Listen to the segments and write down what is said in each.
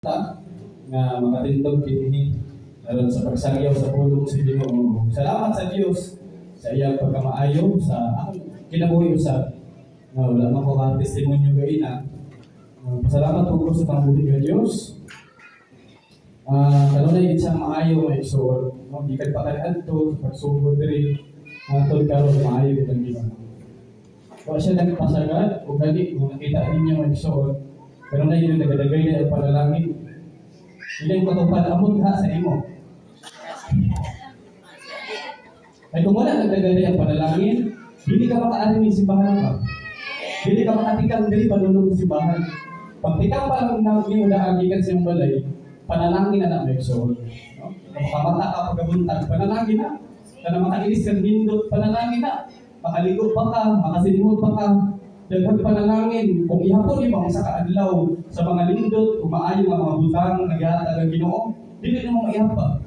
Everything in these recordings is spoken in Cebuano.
Nga makatindog kini aron sa pagsangyaw sa pulong sa Ginoo. Salamat sa Dios sa iyang pagkamaayo sa akong kinabuhi usab nga wala man ko ka testimonyo gaina. Pasalamat ko sa pambuhi nga Dios. Kanunay gid siyang maayo, mga igsoon, no? Gikan pa kaniadto sa pagsugod diri hangtod karon, maayo gid ang Ginoo. Wa siya nagpasagad o gani kung nakita ninyo, mga igsoon, kanunay gid nagadagay na ang panalangin. Hindi ko katupad amot ha sa imo. Ay kung wala nagdagay ang panalangin, dili ka makaari ng simbahan ba? Dili ka makatikang dili padulong sa simbahan. Pagtikang pa lang ng imo daan gikan sa imong balay, panalangin na na, mga igsoon. No? Kung makamata ka pagkabuntag, panalangin na. Kana makailis kang nindot, panalangin na. Makaligo pa ka, makasinhot pa ka, daghang panalangin. Kung ihapon nimo ang sa kaadlaw sa mga nindot o maayo nga mga butang nga gihatag ang Ginoo, dili nimo maihap pa.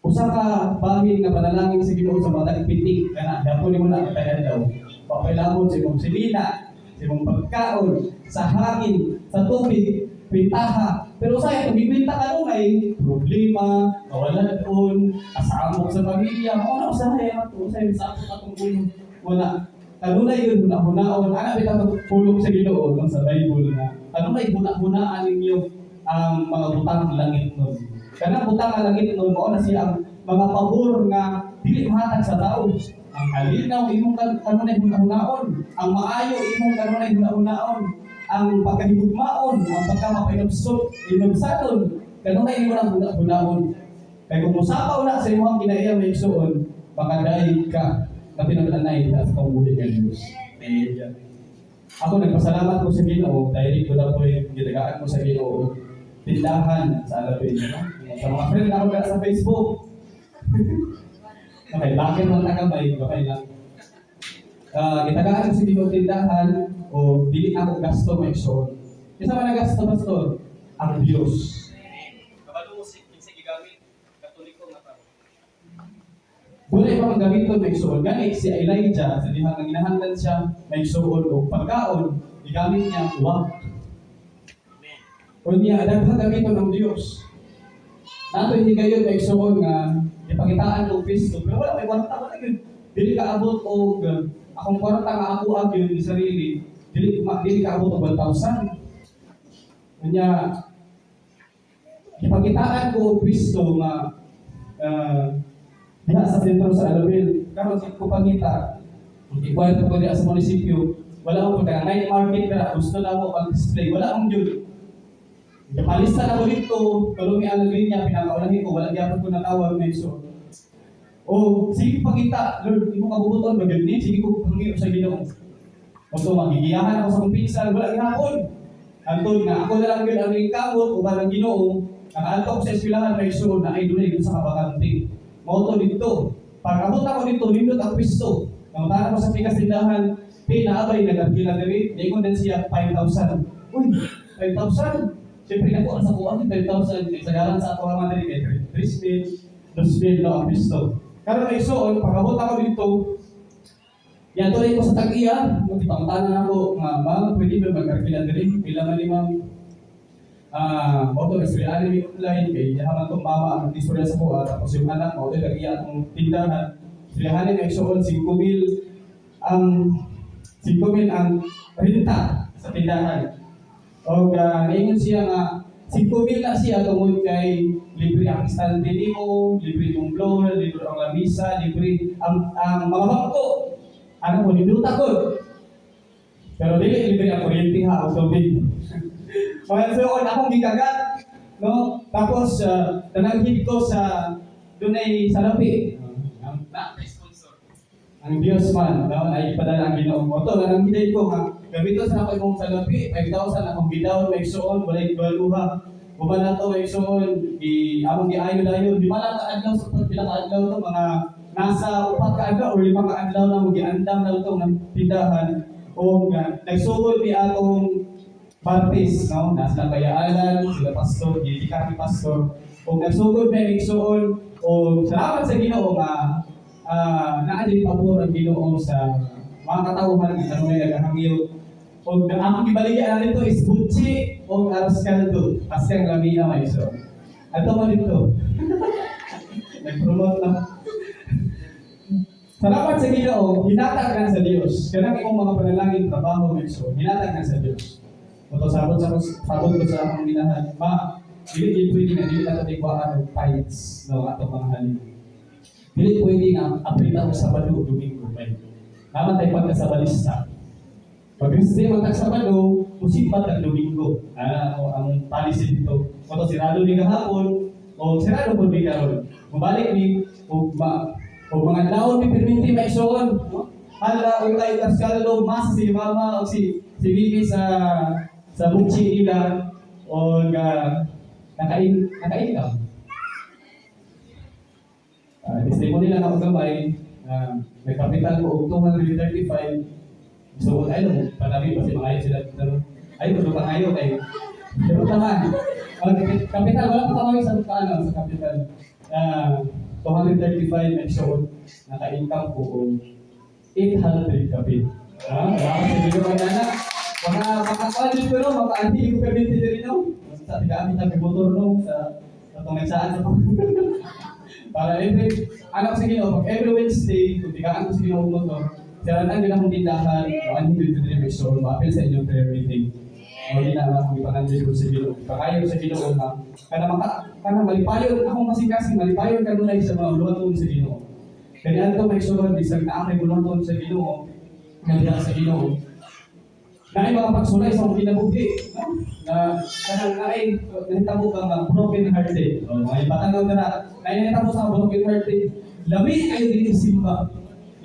Usa ka bahin nga panalangin sa Ginoo sa matag pitik kana dapon nimo na matag adlaw. Papailamon sa imong silina, sa imong pagkaon, sa hangin, sa tubig, kwintaha. Pero usahay kung gikwinta ka nunay, problema, kawalan doon, kasamok sa pamilya, mao na usahay ato, usahay sa atong ulo. Wala. Kanunay yun, huna-hunaon. Ana bitaw pulong sa Ginoo, no, sa Bible nga. Kanunay huna-hunaan ninyo ang mga butang langit nun. Kanang butang nga langit nun, mao na siya ang mga pabor nga dili mahatag sa tao. Ang kalinaw imong kanunay huna-hunaon, ang maayo imong kanunay huna-hunaon, ang pagkahigugmaon, ang pagkamapainubsot, inubsaton, kanunay imo nang huna-hunaon. Kay kung musapaw na sa imong kinaiya, mga igsoon, makadaig ka na pinag-anay sa pambuhi ng Diyos. Amen. Ako nagpasalamat ko sa Ginoo dahil ko na po yung gitagaan ko sa Ginoo tindahan sa Alabin. No? Sa mga friend na ako sa Facebook. Okay, bakit man tagamay? Okay lang. Gitagaan ko sa Ginoo tindahan o dili ako gasto, mga igsoon. Isa man gasto, pastor? Ang Diyos. Kabalo mo si kinsa gigamit, Katoliko nga tao. Wala pa gamiton, mga igsoon. Gani si Elijah sa dihang nga ginahanglan siya, mga igsoon, og pagkaon, gigamit niya ang uwak. Unya daghan gamiton ng Dios. Nato higayon, mga igsoon, nga ipakitaan og Kristo, pero wala may kwarta, wala gyud. Dili ka abot og akong kwarta nga ako ang gyud sarili, dili ka abot og 1,000. Unya ipakitaan ko og Kristo nga diha sa sentro sa Alabel. Karon sa ko pangita, ikwento ko diha sa munisipyo, wala akong pagka night market ka, gusto na ako mag-display, wala akong yun. Palista na ko dito, kalumi ang linya, pinakaulahin ko, wala gyapon ko natawag na iso. O, sige pangita, Lord, imo kabubuton, ba gyud ni? Sige ko hangyo sa Ginoo. O to, magigiyahan ako sa akong pinsan, wala gihapon. Antod nga, ako na lang gyud ang kamot, uban ang Ginoo, nakaanto ko sa eskwelahan, may isuon na ay dunay sa kabakante. Mao to dito. Pag abot ako dito, nindot ang pisto. Nangutan ako sa pikas tindahan, "Pinaabay nag-arkila diri?" Niingon din siya, 5,000. Uy, 5,000. Siyempre, naku, ang sa kuha, 5,000. Kay sagaran sa ato nga diri, kay 3 mil, 2 mil no, ang pisto. Karon, may isuon, pag abot ako dito, yan tuloy ko sa tag-iya, pangutanan ako nga, "Ma'am, pwede ba mag-arkila diri? Pila man ni, ma'am?" Mao to istorya ni online kay yaman tong mama ang istorya sa kuha, tapos yung anak mo to tag-iya atong tindahan. Istoryahan ni igsoon, 5 mil ang 5 mil ang renta sa tindahan. O niingon siya nga 5 mil na siya tungod kay libre ang istante nimo, libre imong blower, libre ang lamisa, libre ang mga bangko. Ano mo ninduta ko. Pero dili libre ang kuryente ha o tubig. Mga so akong gikagat, no? Tapos nananghid ko sa dunay salapi. Ang na sponsor. Ang Diyos man, no, ay ipadala ang Ginoo mo. To nananghiday ko nga gamito sa ako imong salapi, 5,000 akong gidown, may igsoon, walay baluha. Uban na to, may igsoon, gi among giayo dayon. Di man lang ka adlaw sa pila ka adlaw to, mga nasa upat ka adlaw or lima ka adlaw na mo giandam na to ng tindahan o nga nagsugod mi atong Martes, no? Nasa lang kayaalan, sila pastor, gigikan ni pastor. O nagsugod na igsoon, o salamat sa Ginoo nga naa din pabor ang Ginoo sa mga katawhan nga kanunay nagahangyo. O ang akong gibaligya na nito is Gucci. O arroz caldo, asyang lamia, mga igsoon. Ato mo dito. Nag-promote na. Salamat sa Ginoo, hinatag na sa Dios. Kanang imong mga panalangin, trabaho, mga igsoon, hinatag na sa Dios. Ito sabot ko sa akong ginahan, ma, dili di pwede nga dili nato tigwaan og tithes, no, atong mga halin. Dili pwede nga aprita og Sabado ug Domingo kay naman tay pagkasabalista. Pag Wednesday man tag Sabado, musimba tag Domingo. Ah, o ang policy dito. Ato sirado ni gahapon o sirado pud mi karon. Mubalik ni og ma o mga laon ni perminti, mga igsoon, no? Hala ukay Tascalo mas si mama o si si bibi sa sa bukchi nila o nakain nakain ka. Testimony lang ako gamay, nagkapital ko og 235. So, ay no, panabi pa si mga sila pero ay ko pa kayo kay pero tama. Ang kapital wala pa kami sa ano sa kapital. 235 and so naka-income ko og 800 kapit. Ah, wala sa Ginoo anak. Mga makakuan ko no, makaanhi ko kami diri no. Sa tigamit ang motor no sa atong nagsaan sa para every anak sa Ginoo, pag every Wednesday, kung tigaan ko sa Ginoo motor, sila na yun akong tindahan, maanhi ko dito diri may soul, maapil sa inyong prayer meeting. O di na akong ipangandoy ko sa Ginoo, ipakayo sa Ginoo nga kana maka kana malipayon akong kasing-kasing malipayon kanunay sa mga buluhaton sa Ginoo. Kaya ato, mga igsoon, bisag naa kay buluhaton sa Ginoo, nga diha sa Ginoo. Naay mga pagsulay sa akong kinabuhi, no? Na kanang naay nahitabo ka nga broken hearted. O, mga ipatanaw na na, naay nahitabo sa broken hearted. Lami kayo dili simba.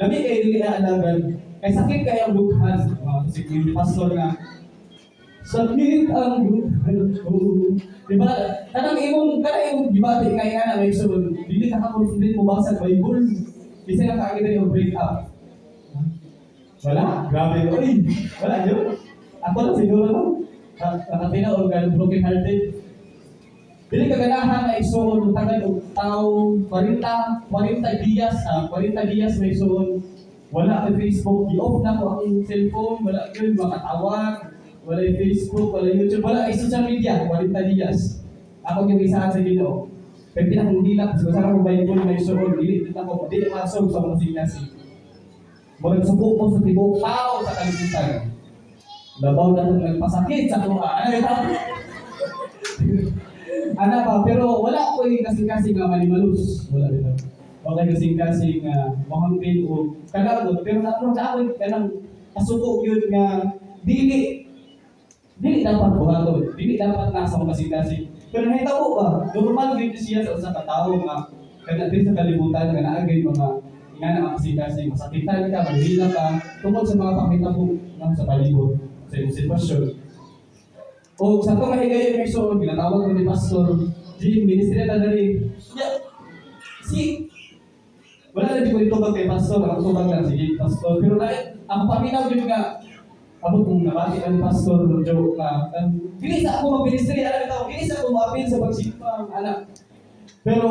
Lami kayo dili alagad. Kay sakit kayo ang dughan. Mga kasi yung pastor nga, sakit ang dughan ko. Di ba? Kanang imong gibati nga nga na may sulod. Dili ka ka-confident mo basa sa Bible. Bisa lang kaagad yung break up. Wala? Grabe. Uy, wala yun. Ako lang siguro, no? Nakatinaw o broken hearted. Dili ka ganahan na isuon tagal og taw 40 40 dias, 40 dias may isuon. Wala kay Facebook, i-off na ko ang cellphone, wala gyud makatawag, wala yung Facebook, wala YouTube, wala ay social media, 40 dias. Ako yung isahan sa Ginoo. Pero pinakong hilak, sa akong Bible may isuon, dili ako, dili masog sa mga sinasi. Murag suko ko sa tibuok tao sa kalibutan. Labaw na itong nagpasakit sa tuwa. Ano ito? Ana pa, pero wala ko yung kasing-kasing nga manimalus. Wala dito. Wala kasing-kasing nga mahangpin o kalagot. Pero na ako kanang kasuko yun nga dili dili dapat buhaton. Dili dapat nasa akong kasing-kasing. Pero nahitabo ba? Normal gyud siya sa usa ka tawo nga kana din sa kalibutan nga naa gyud mga nga na kasing-kasing, masakitan ka, manghila ka tungkol sa mga panghitabo ng sa palibot sa imong sitwasyon. O sa itong mahigayon may suod, ginatawag ko ni Pastor Jim, ministry na dali. Yeah. Si, wala na di ko itubag kay Pastor, ang tubag lang, sige, Pastor. Pero na, ang paminaw yun nga, abot kung nabati ka ni Pastor Joe nga, dili sa ako mag-ministry, alam ito, dili sa ako ma-appeal sa pagsimba, anak. Pero,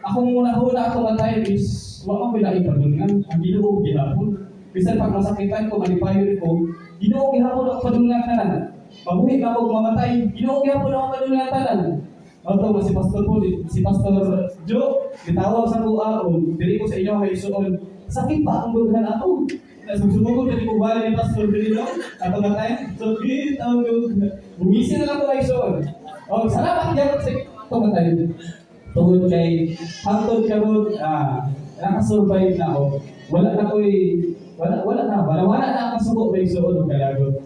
akong una-una ako nga time is, wa man ko laing padulngan, ang Ginoo gihapon. Bisan pag masakitan ko, malipayon ko, Ginoo gihapon ako padulngan tanan. Mabuhi ka ako mamatay, Ginoo gihapon ako padulngan tanan. Ato si Pastor po, si Pastor Joe, gitawag sa kuha o diri ko sa inyo kay isuon. Sakit pa ang dughan ato. Nasugsugo diri ko bali ni Pastor diri no. Ato nga time, sakit ang dughan. Bungisi na lang ko kay isuon. Oh, salamat gyud sa ito nga time. Tungod kay hangtod karon nakasurvive na ako. Wala na ko'y wala wala na wala wala na akong suko may isuon og kalagot.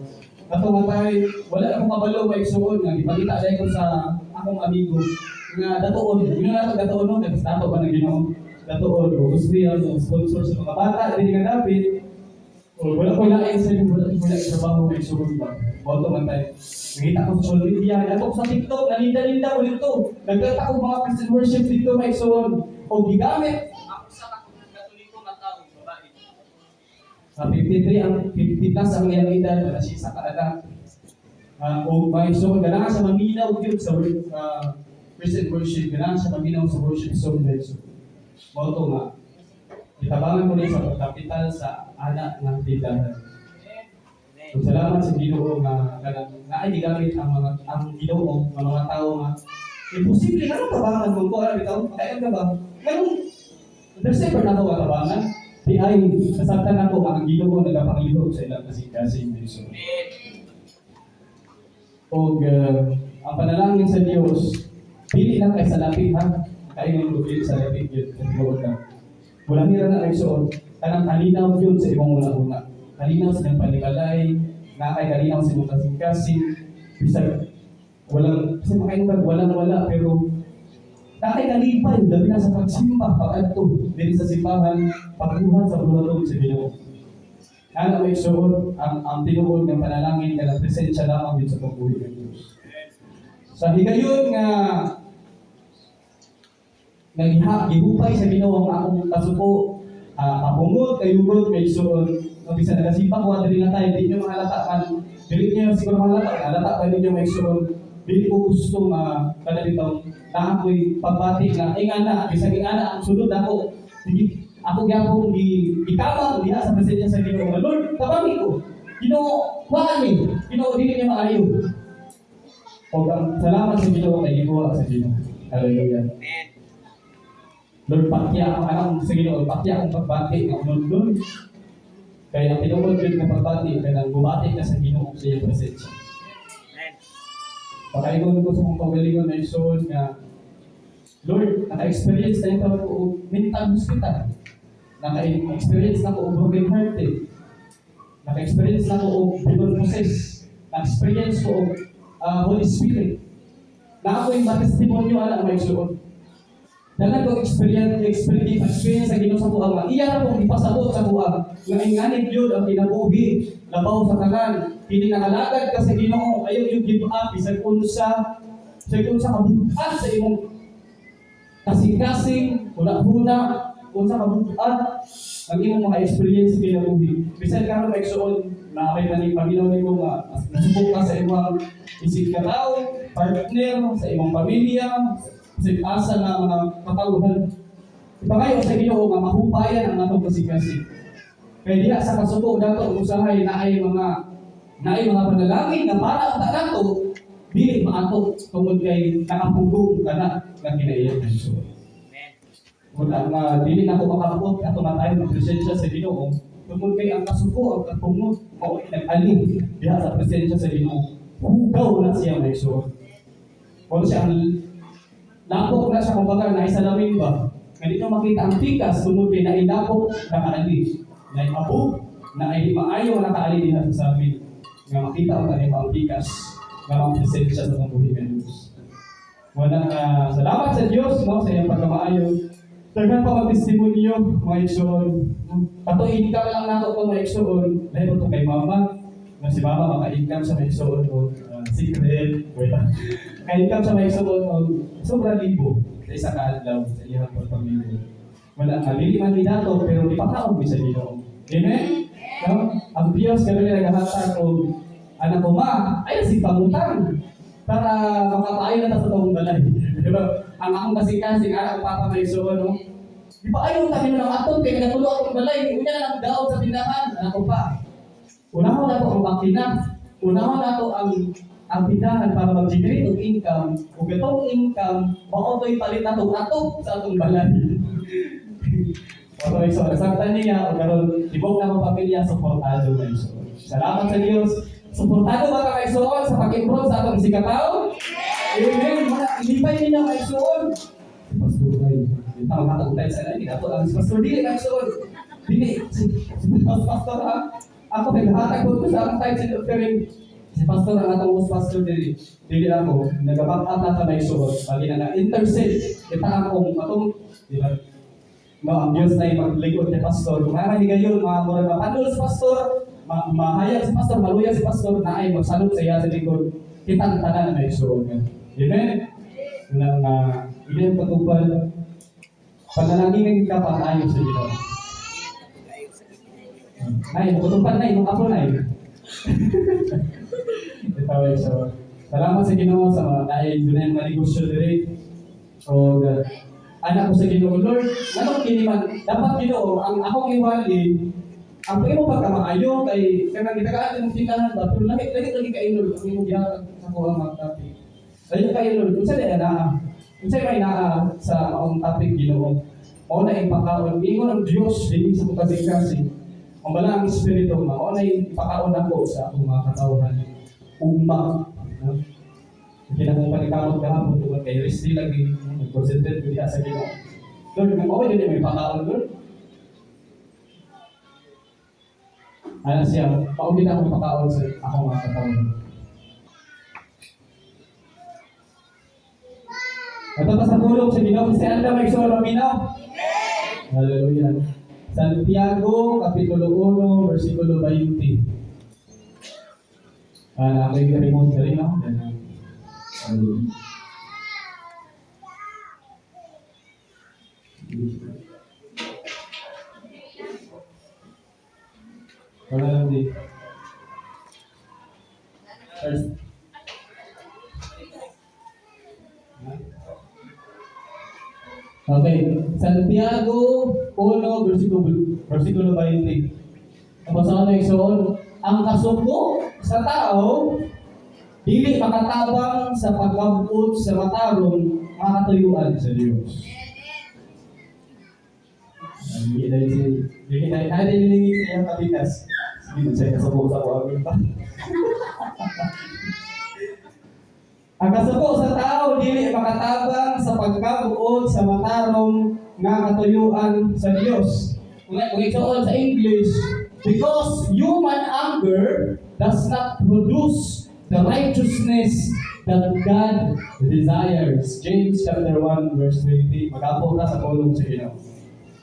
Ato nga tay, wala akong kabalo may isuon nga gipakita dai ko sa akong amigo nga datuon, yun na nato datuon no, kay basta pa ng Ginoo. Datuon o gusto niya mo sponsor sa mga bata dili nga dapit. O wala ko lain sa wala ko lain trabaho may isuon ba. Mao to man tay. Nakita ko sa social media, nato ko sa TikTok, nalinda-linda ko dito. Nagkata ko mga Christian worship dito may isuon. O gigamit ako sa Katoliko nga tao, babae. Sa 53 ang 50 plus ang iyang edad, wala siya sa kaanak. O may so ganahan sa maminaw gyud sa Christian worship, ganahan sa maminaw sa worship song dahil so. Mao to nga itabangan ko ni sa pagkapital sa anak ng tindahan. So, salamat sa Ginoo nga kanang Naay gigamit ang Ginoo nga mga tao nga imposible nga tabangan mo ko ana bitaw. Kaya ka ba? Nganong there's ever na ako tabangan? Di ay nasabtan ako nga ang Ginoo nagapanglihok sa ilang kasing-kasing, mga igsoon. Og ang panalangin sa Dios dili lang kay sa lapit ha. Kay ko dili sa lapit yun, sa tinuod lang. Walang hira na igsoon, kanang kalinaw yun sa imong una-una. Kalinaw sa imong panimalay, na kay kalinaw sa imong kasing-kasing, bisag walang, kasi makaingon walang wala, pero nakay kalipay, labi na sa pagsimba, pag-adto diri sa simbahan, pagbuhat sa buhaton sa Ginoo. Ana, may igsoon, ang tinuod ng panalangin kanang presensya lamang yun sa pagbuhi ng Diyos. Sa higayon nga nagiha gihupay sa Ginoo ang akong kasuko, kapungod kayugod, may igsoon, no, bisan nagasimba ko diri na tayo, di niyo mahalata man, dili niyo siguro mahalata, halata pa ninyo, may igsoon, dili ko gusto nga kada bitong naa ko'y pagbati nga ingana, bisag ingana ang sulod ako, sige ako gyapon gi gikamang diha sa presensya sa Ginoo nga, "Lord, tabangi ko. Ginoo, kuhaan ni Ginoo, dili niya maayo." Og ang salamat sa Ginoo kay gikuha sa Ginoo. Hallelujah. Lord, pakya ang anak sa Ginoo, pakya ang pagbati ng Lord, Lord. Kaya ang tinuod yun nga pagbati, kaya bumati ka sa Ginoo sa iyang presensya. Pakaingon ko sa akong kaugalingon na igsoon nga, Lord, naka-experience na ito ko og mental hospital. Naka-experience na ko og broken hearted. Naka-experience na ko og demon possessed. Naka-experience ko og Holy Spirit. Na ako yung matestimonyo ala, mga igsoon. Daghan ko experience experience experience sa Ginoo sa buang nga iya ra pong ipasabot sa buang nga inganig gyud ang kinabuhi labaw sa tanan. Kini nangalagad ka sa Ginoo, ayaw yung give up bisag unsa kabuhat sa imong kasing-kasing, huna-huna, unsa kabuhat ang imong mga experience sa kinabuhi. Bisan karon, mga igsoon, na may mani paminaw nimo nga nasubok ka sa imong isig ka tao, partner, sa imong pamilya, sa asa nga mga katawhan. Ipangayo sa Ginoo nga mahupayan ang atong kasing-kasing. Kay diha sa kasuko dato usahay naay mga panalangin nga para ang nato dili maato tungod kay nakapugong ka na nga kinaiya ng Diyos. Wala nga dili na ko makabuot ato nga tayo ng presensya sa Ginoo tungod kay ang kasuko, ang kapungod mao ay nag-ali diha sa presensya sa Ginoo. Hugaw na siya, mga igsoon. Wala siya ang lapok na siya, kumbaga na salamin ba. Nga dito makita ang tikas tungod kay nailapok nakaali. Naibabog na ay maayo nga nakaali diha sa salamin. Nga makita ang kaniyang ang tikas nga ang presensya sa buhi ng Diyos. Wala nga salamat sa Diyos, no, sa iyang pagkamaayo. Daghan pa magtestimonyo, mga igsoon. Kato income lang nato to, mga igsoon. Dahil to kay mama. Nga si mama maka-income sa mga igsoon o secret. Wait lang. Ka-income sa mga igsoon o sobra libo sa isa ka adlaw sa iyang pagpamilya. Wala nga dili man ni dato pero ipakaon mi sa Ginoo. Amen? No? Ang Diyos kami naghahatag og anak ko ma, ay si pangutang para makapaayo na ta sa tong balay. Di ba? Ang akong kasing-kasing, anak ko papa may igsoon, no? Di ba ayaw kami na lang aton kay nagatulo akong balay, unya na lang daon sa tindahan, anak ko pa. Unahon na to ang makina, unahon na to ang tindahan para mag-generate og income, ug itong income, mao to'y palit nato ato sa atong balay. Okay, so nasaktan niya, o karon tibok na akong pamilya, suportado na igsoon. Salamat sa Diyos. Suportado ba ka kay igsoon sa pag-improve sa atong isigkatawo? Amen. Mga ilipay niya kay igsoon. Si Pastor ay, tama ka sa lain, ato lang si Pastor dili kay igsoon. Dili si Pastor ha. Ako naghatag ko sa akong tithes and offering. Si Pastor ang atong most pastor dili. Dili ako nagaback up na ta may igsoon. Pagi na na intercede kita akong atong, di ba? No, ang Diyos na maglingkod kay pastor. Kung may higayon, mga murag mapandol si pastor, mahayag si pastor, maluya si pastor, na ay magsalot sa iya sa lingkod. Kitang tanan na may igsoon. Amen? Nang hindi ang patubal, panalangin ka pang-ayo sa Ginoo. Nay, makutupad na, imong apo na. Ito, so, salamat sa Ginoo sa mga naay dunay mga negosyo diri. O anak ko sa Ginoo, "Lord, nganong kini man dapat Ginoo ang akong iwali Ang imo pagkamaayo kay kanang gitagaan imong tindahan ba, pero lahi lahi lagi kainol ang imong gihatag sa kuha mga topic. Lahi kainol, unsa di naa? Unsa may naa sa maong topic, Ginoo? Mao na ipakaon ingon ang Dios dinhi sa akong kasing-kasing. Ang Balaang Espiritu mao na ipakaon nako sa akong mga katawhan. Ugma. No? Hindi na kong panikamot gahapon tungod kay rest day lagi, nag-concentrate ko diha sa Ginoo. Lord, kung mao yun may pakaon, Lord. Ana siya, mao gid akong pakaon sa akong mga katawhan. Ato ta sa pulong sa Ginoo kasi anda may igsoon maminaw. Hallelujah. Santiago kapitulo 1 versikulo 20. Ah, may remote ka rin, no? Yan ang- Hallelujah. Wala lang di. First. Okay. Santiago 1, versikulo 20. Tapos ano yung igsoon? Ang kasuko sa tao, dili makatabang sa pagkabot sa matarong mga katuyuan sa Diyos. Hindi dahil si hindi dahil ay dili sa iyang kapitas. Sige, siya kasuko sa kuha pa. Ang kasuko sa tao dili makatabang sa pagkabuot sa matarong nga katuyuan sa Dios. Kung igsoon sa English, because human anger does not produce the righteousness that God desires. James chapter 1 verse 20. Magapo ka sa pulong sa Ginoo.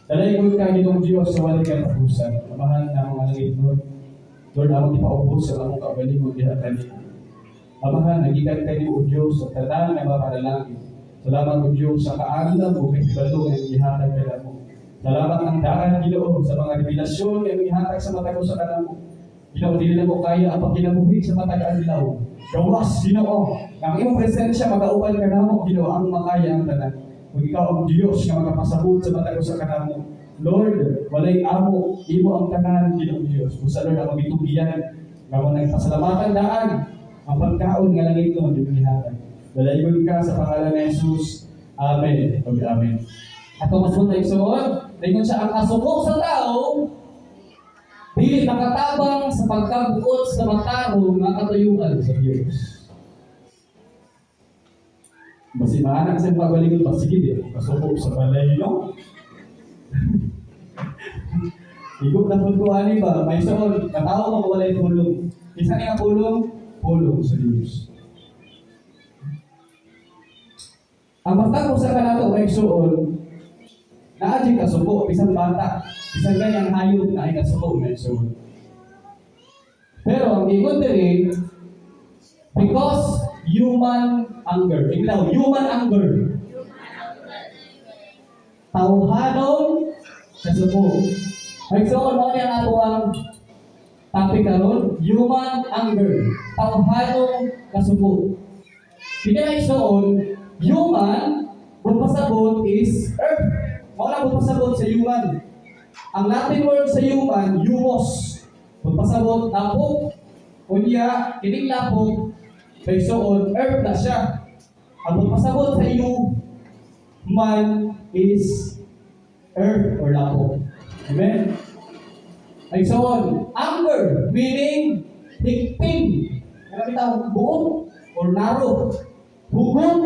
Dalaygon ka, Ginoong Diyos, sa walay katapusan. Amahan na mga langit, Lord. Lord, among ipaubos sa among kaugalingon diha kanimo. Amahan, nagikan kayo, O Diyos, sa tanan nga mga panalangin. Salamat, O Diyos, sa kaalam o kahibalo nga gihatag kanamo. Salamat ang daan, Ginoo, sa mga revelasyon nga gihatag sa matag usa kanamo. Ginoo, dili na mo kaya ang pagkinabuhi sa matag adlaw. Gawas, Ginoo, ang imong presensya magauban kanamo, Ginoo, ang makaya ang tanan. Kung ikaw ang Diyos nga magapasabot sa matag usa kanamo, Lord, walay amo, imo ang tanan, Ginoong Diyos. Busa, Lord, ang gitugiyan, nga mo nagpasalamatan daan, ang pagkaon nga langit no, di mo gihatag. Dalaygon ka sa pangalan ni Jesus. Amen. Ug amen. Ato mas mo igsoon, dayon siya ang kasuko sa tao, dili makatabang sa pagkabuot sa matarong nga katuyuan sa Diyos. Basi maanang sa pagalingon ba, sige di, kasuko sa balay, no? Igo na pud ko ani ba, may suon, katawo ka walay pulong. Isa nga pulong, pulong sa Diyos. Ang basta ko sa kanato may suon, naa jud kasuko bisan bata, bisan ganyang hayop na ay kasuko may suon. Pero ang ingon diri, because human anger, ikaw, human anger. Tawhanong kasuko. Ay so mao ni ang ato ang topic karon, human anger. Tawhanong kasuko. Kini ay suon, human pasabot is earth. Mao na pasabot sa human. Ang Latin word sa human, humus. Pasabot lapok. Unya, kining lapok kay suon earth na siya. Ang pasabot sa human is earth or lapok. Amen? Ay so on, anger, meaning higpin. Ano bitaw, buot or naro. Hugot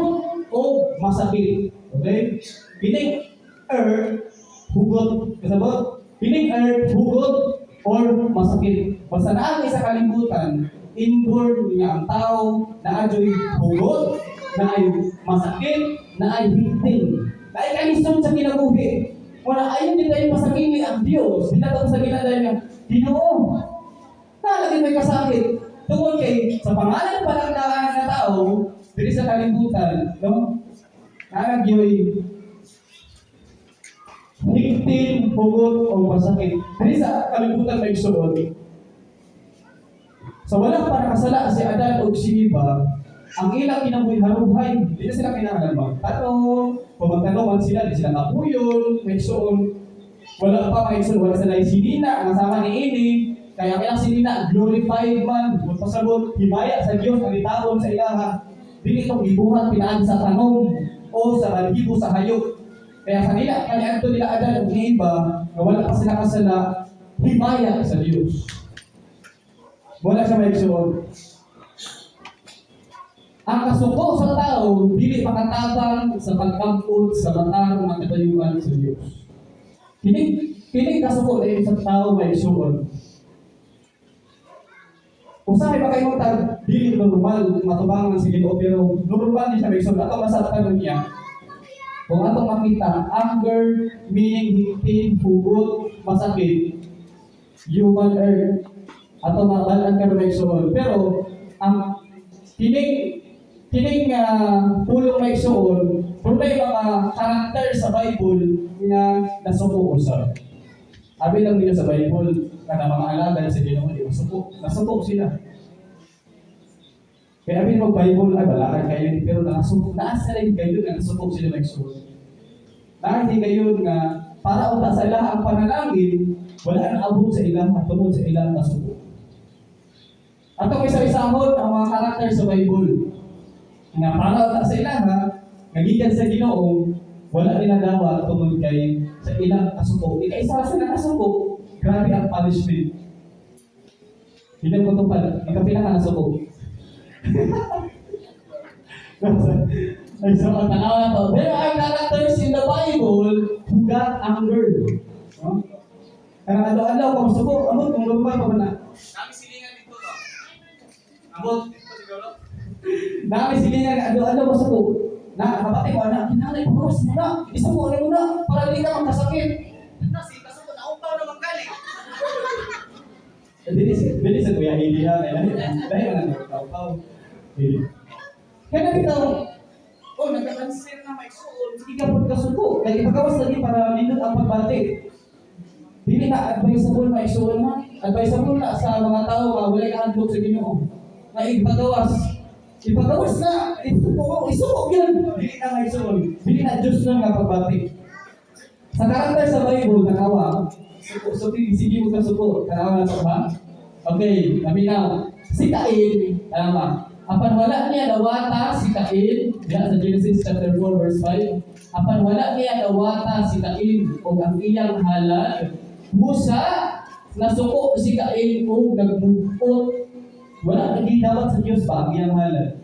o masakit. Okay? Meaning earth, hugot. Kasabot? Meaning earth, hugot or masakit. Basta naa sa kalibutan, inborn nga ang tao na adyo'y hugot, na ay masakit, na ay higpin. Na ay kalisod sa kinabuhi. Wala ayon din tayo pasakili ang Diyos. Di na ito pasakili dahil nga, Ginoo, nalagay may kasakit. Tungod kay, sa pangalan pa lang na tao, diri sa kalibutan, no? Naagyoy higpin, hugot, o masakit. Diri sa kalibutan may suot. Sa wala pa nakasala si Adan o si Eva, ang ilang kinabuhi haruhay, hindi na sila kinahanglan magtanong, kung magtanong man sila, di sila kapuyon, may suon. Wala pa, mga igsoon, wala sila sinina nga sama ni ini. Kaya ang ilang sinina glorified man, pasabot himaya sa Dios ang gitaon sa ilaha. Dili itong gibuhat pinaagi sa tanom o sa balahibo sa hayop. Kaya kanila, kaniadto nila Adan ug Eva nga wala pa sila kasala, himaya sa Dios. Wala siya, mga igsoon. Ang kasuko sa tao, dili makatabang sa pagkampot sa matarong nga katayuan sa Dios. Kini kini kasuko na sa tao, mga igsoon. Usahay ba kayo tag dili normal matubangan sa Ginoo, pero normal ni siya, mga igsoon. Ato masabtan niya. Kung atong makita, anger meaning higpit, hugot, masakit, human earth. Ato mabal-an karon, mga igsoon. Pero ang kining kining pulong, mga igsoon, may mga karakter sa Bible nga nasuko usab. Abi lang nila sa Bible kana mga alagad sa Ginoo di masuko, nasuko sila. Kaya abi mag Bible ay balakad kayo, pero nakasuko naa sila kayo nga nasuko sila, mga igsoon. Naa kayo nga para unta sa ila ang panalangin wala nang abot sa ilang tungod sa ilang nasuko. Atong isa-isahon ang mga karakter sa Bible nga para unta sa ilaha nga gikan sa Ginoo wala nila dawat tungod kay sa ilang kasuko. Ikaisa sa kasuko, grabe ang punishment. Hindi ko tupad, ikapila ka nasuko. Ay, so, ang tanaw na to. There are characters in the Bible who got anger. No? Kaya adlaw-adlaw, kung suko, amot, kung normal pa ba na? Nami silingan dito, no? Amot, dito siguro. Nami sige nga adlaw-adlaw mo suko. Na, kapatid ko, anak, kinahanglan ipagawas mo na. Isuko na mo na, para hindi ka magkasakit. Na, si kasuko na upaw naman gali. Dili dili sa Kuya Hili ha, kaya dahil dahil man ang tao. Dili. Kaya na bitaw, Oh, nagka-cancer na may suon. Sige ka pud kasuko, kay ipagawas lagi para nindot ang pagbati. Dili na advisable, maigsuon ha. Advisable na sa mga tao nga walay kahadlok sa Ginoo. Nga ipagawas. Ipagawas na, isuko, isuko yun. Dili na maigsuon. Dili na Diyos lang nga pagbati. Sa karakter sa Bible, nakawa, suko, suko, sige mo ka suko. Kanawa na to ha? Okay, naminaw. Si Cain, tama. Apan wala niya dawata si Cain, diya sa Genesis chapter 4 verse 5. Apan wala niya dawata si Cain og ang iyang halad. Busa, nasuko si Cain og nagmugot. Wala nagidawat sa Dios pa ang iyang halad.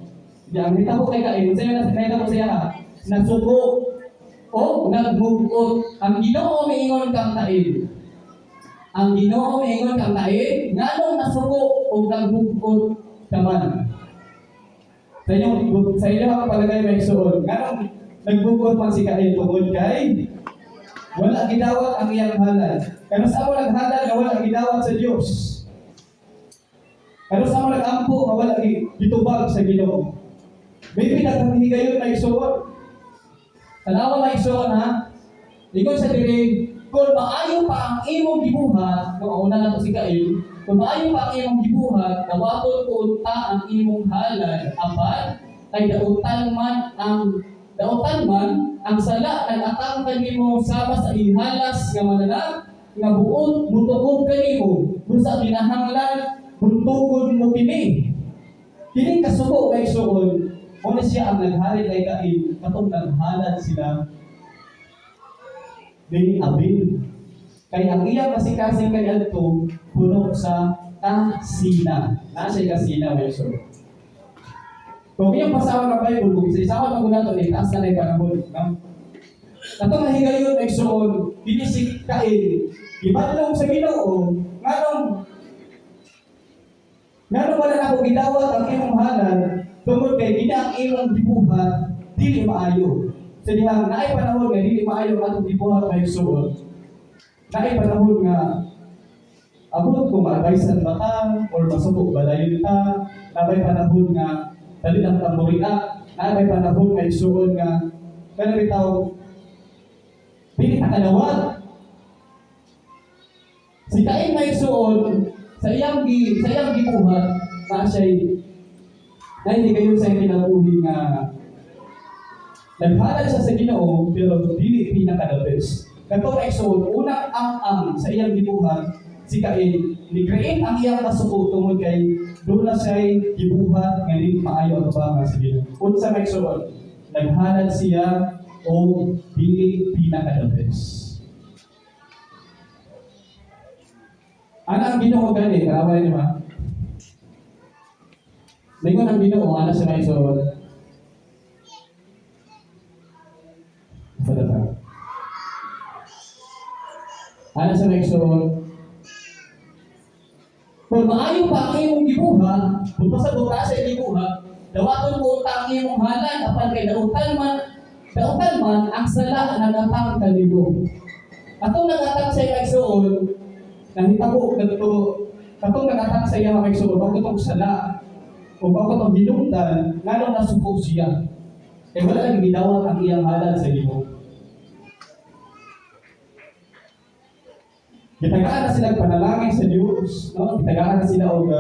Yang nahitabo kay Cain, sa'yo na nahitabo siya ha. Nasuko o nagmugot. Ang Ginoo miingon kang Cain. Ang Ginoo miingon kang Cain, nganong nasuko o nagmugot ka man? Sa inyo ang palagay, may suod. Nganong nagmugot man si Cain? Tungod kay wala gidawat ang iyang halad. Kano sa mo naghalad nga wala gidawat sa Dios? Kano sa mo nagampo nga wala gitubag sa Ginoo? Maybe daghang higayon na igsuon. Tanawa, mga igsuon ha. Ingon sa diri, kung maayo pa ang imong gibuhat, no una na to si Cain, kung maayo pa ang imong gibuhat, dawaton ko unta ang imong halad, apan kay dautan man ang sala nag-atang kanimo sama sa ihalas nga mananap nga buot mutukob kanimo, busa kinahanglan buntugod mo kini. Kining kasuko, kay suon, mo na siya ang naghari kay Cain katong naghalad sila ni Abel. Kay ang iyang kasing-kasing kay adto puno sa kasina. Na siya kasina, may suon. Kung iyang pasahon ng Bible, kung isa-isahon ang nato, itaas na na yung panahon. No? Katong nahigayon ay suon, kini si Cain, gibanlong sa Ginoo, nganong nganong wala na ako gidawat ang imong halad? Tungod kay kini ang imong gibuhat dili maayo. Sa dihang naay panahon nga dili maayo ang atong gibuhat, may suon. Naay panahon nga abot kung ma-advisean ba ta or masuko ba dayon ta, naay panahon nga dali lang ta mo-react, naay panahon nga igsuon nga kana bitaw dili ta kadawat. Si Cain, may suon, sa iyang gibuhat na siya'y nahihigayon sa iyang kinabuhi nga naghalad siya sa Ginoo pero dili pinaka the best. Kato igsoon, unang ang sa iyang gibuhat, si Cain, ni-create ang iyang kasuko tungod kay doon na siya'y gibuhat nga dili maayo ang atubangan sa Ginoo. Unsa may igsoon? Naghalad siya og dili pinaka the best. Ana ang Ginoo gani, karaway ni ba? Lingon ang Ginoo ana sa may igsoon. Sa data. Ana sa may igsoon. Kung maayo pa ang imong gibuhat, kung pasabot ka sa imong gibuhat, dawaton mo unta ang imong halad apan kay dautan man ang sala nagatang kalibo. Atong nagatang sa iyang igsoon, nahitabo kadto katong nagatang sa iyang mga igsoon, og katong sala o bago katong hinungdan, nganong nasuko siya. Eh wala lang gidawat ang iyang halad sa Ginoo. Gitagaan na sila panalangin sa Dios, no? Gitagaan na sila og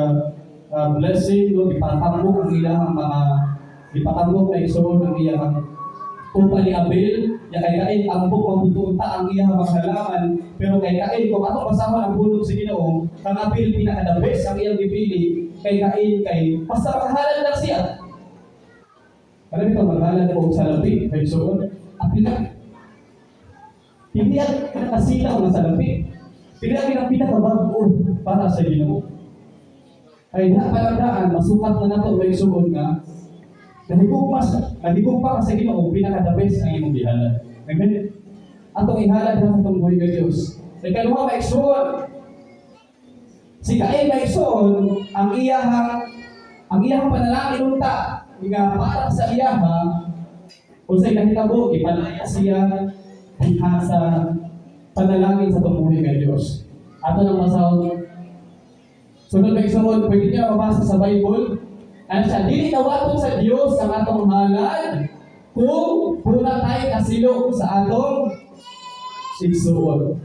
blessing, no? Gipatambok ang ilang mga gipatambok na igsoon ang iyang upa ni Abel, ya kay Cain ambok mabutuunta ang iyang mga halaman, pero kay Cain kung atong basahon ang pulong sa Ginoo, kang Abel pinaka the best ang iyang gipili, kay Cain kay basta makahalad lang siya. Alam ito, maghalad og salapi, kay igsoon, apila. Hindi ang nakasilaw nga salapi. Pili ang pinakabag-o para sa Ginoo. Ay diha pa lang daan, masukat na nato may igsoon nga nahigugma ka sa Ginoo, pinaka the best ang imong gihalad. Amen. Atong ihalad na atong buhi nga Dios. Ikaduha may igsoon. Si Cain may igsoon, ang iyahang panalangin unta nga para sa iyaha unsay nahitabo, gipalaya siya diha sa panalangin sa tungbuhi nga Dios. Ato nang basahon. Sunod na igsoon, pwede niya mabasa sa Bible. Ano siya? Dili dawaton sa Dios ang atong halad kung puna tayo kasilo sa atong igsuon.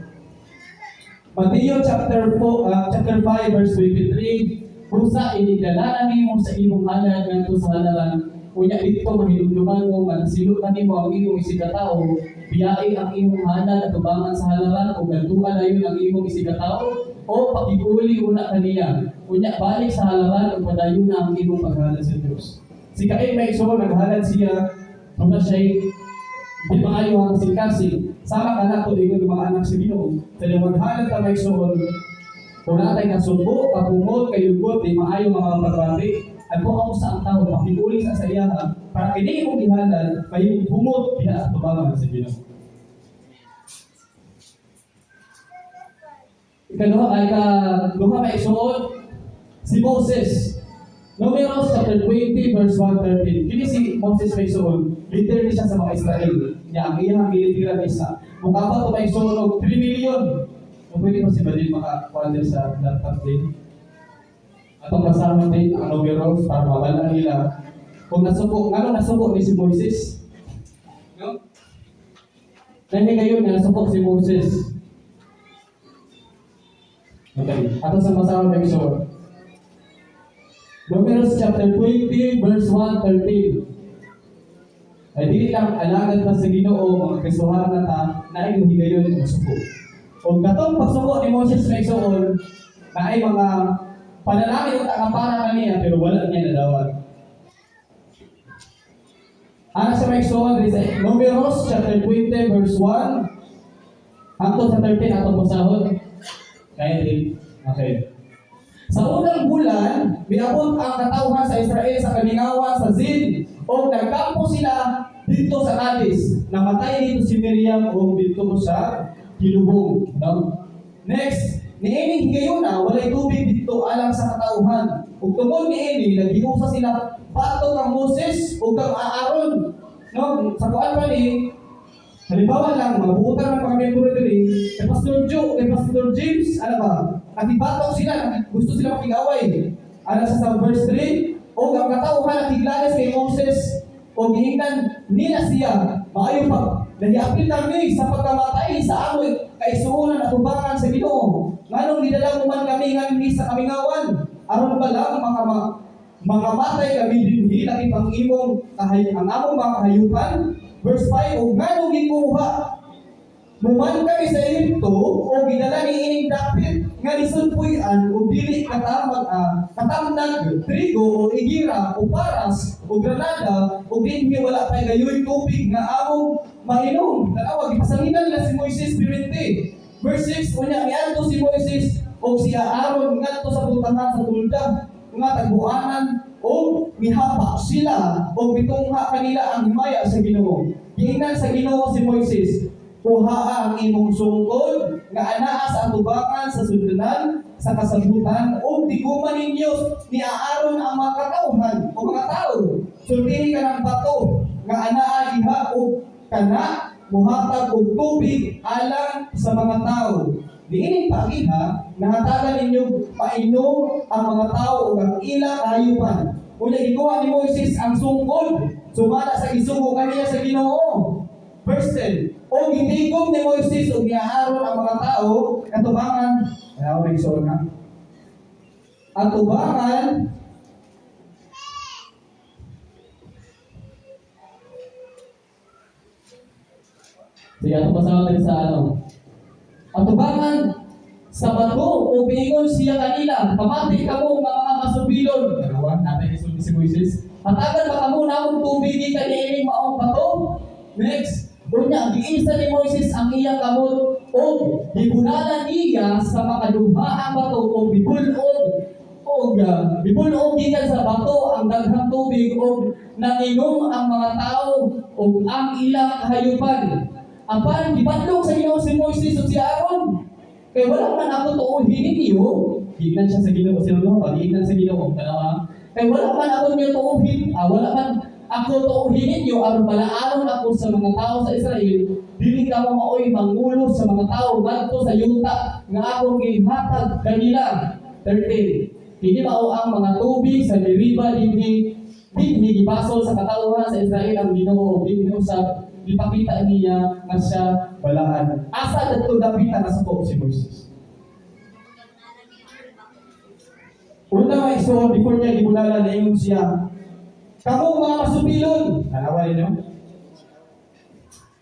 Matthew chapter 4, chapter 5 verse 23, busa inigdala na nimo sa imong halad ngadto sa halaran, unya didto mahinumduman mo nga nasilo na nimo ang imong isigkatawo, biyai ang imong halad atubangan sa halaran ug ngadtua dayon ang imong isigkatawo o pakig-uli una kaniya. Unya balik sa halaran ug padayon na ang imong paghalad sa Dios. Si Cain may igsoon, naghalad siya, tungod siya di maayo ang kasing-kasing. Sama ka na ito, ingon mga anak sa Ginoo. Sa iyong maghalad ka may igsoon, kung natay kasumbo, kapungol, kayugot, di maayo mga pagbati, ang buka sa ang tao, makikuli sa iya para kini imong gihalad, may humot diha sa tubangan sa Ginoo. Ikaduha ay ikaduha may igsoon, si Moses. Numeros chapter 20 verse 113. Kini si Moses may igsoon, leader ni siya sa mga Israel. Niya ang iyang military isa. Mukabot to may igsoon og 3 million. Kung pwede pa si Badil makakuan din sa laptop din. Atong basahon din ang Numeros para mabala nila. Kung nasuko, ngano nasuko ni si Moises? No? Dahil kayo nasuko si Moses. Okay. Ato sa basahon may igsoon. Numeros chapter 20 verse 113. Ay dili lang alagad pa sa Ginoo mga Kristohanon na ta na ay higayon nga suko. Og katong pagsuko ni Moses may igsoon na ay mga panalangin unta nga para kaniya pero wala niya nadawat. Ana sa may igsoon diri sa Numeros chapter 20 verse 1 hangtod sa 13 atong basahon. Kaya din. Okay. Sa unang bulan, miabot ang katawhan sa Israel sa kamingawan sa Zin o nagkampo sila dito sa Kadesh. Namatay dito si Miriam o dito sa Kilubong. No? Next, niining higayuna, walay tubig dito alang sa katawhan. Ug tungod niini, naghiusa sila batok kang Moses ug kang Aaron. No? Sa kuan pa ni, halimbawa lang, mabuutan ng mga membro diri, kay Pastor Joe, kay Pastor James, ano ba? Nakibatok sila, gusto sila makigaway. Ano sa verse 3? O ang katawhan nakiglalis kay Moses, o giingnan nila siya, maayo pa, nahiapil kami sa pagkamatay sa amoy kaisuunan at tubangan sa Ginoo. Nganong gidala mo man kami nganhi sa kamingawan, aron ba lang makamatay kami dinhi lakip ang imong kahay ang among mga kahayupan. Verse 5, ug nganong gikuha Muman kami sa Ehipto o gidala ni ining dapit nga lisod puy-an o dili katamag katamnag trigo o igira o paras o granada o dinhi wala pay gayoy tubig nga among mainom. Tanawa, gipasanginan nila si Moises pirmente. Verse 6, unya miadto si Moises o si Aaron ngadto sa pultahan sa tulda nga tagbuanan o mihapa sila o mitungha kanila ang himaya sa Ginoo. Giingnan sa Ginoo si Moises, "Kuhaa ang imong sungkod nga anaa sa atubangan sa suldanan sa kasabutan o tiguman ninyo ni Aaron ang mga katawhan o mga tao. Sultihi ka ng bato nga anaa diha o kana muhatag og tubig alang sa mga tao. Niining pagiha, nahatagan ninyo painom ang mga tao ug ang ilang hayupan." Unya gikuha ni Moises ang sungkod sumala sa isugo kaniya sa Ginoo. Verse 10, o gitigom ni Moises ug ni Aaron ang mga tao katubangan. Ayaw may isuon ha. Atubangan. Sige, ato basa natin sa ano. Atubangan sa bato o biingon siya kanila, "Pamati kamo nga mga masubilon." Dalawa, natin isulti si Moises. "Hatagan ba kamo namong tubig gikan niining maong bato?" Next. Unya, giisa ni Moises ang iyang kamot o gibunalan niya sa makaduha ang bato o bibulog gikan sa bato ang daghang tubig og nanginom ang mga tao ug ang ilang kahayupan. Apan gibadlong sa Ginoo si Moises ug si Aaron. "Kay wala man ako tuohin ninyo," giingnan siya sa Ginoo, si Lolo, giingnan sa Ginoo, tanawa. "Kay wala man ako ninyo tuohin, wala man ako tuohin ninyo aron balaanon ako sa mga tao sa Israel, dili ka mo maoy mangulo sa mga tao ngadto sa yuta nga akong gihatag kanila." 13. Kini mao ang mga tubig sa Meriba dinhi dinhi gibasol sa katawhan sa Israel ang Ginoo, dinhi usab gipakita niya nga siya balaan. Asa dadto dapita nasuko si Moises? Una, mga igsoon, before niya gibulalan, naingon siya, "Kamo mga masubilon." Tanawa ninyo?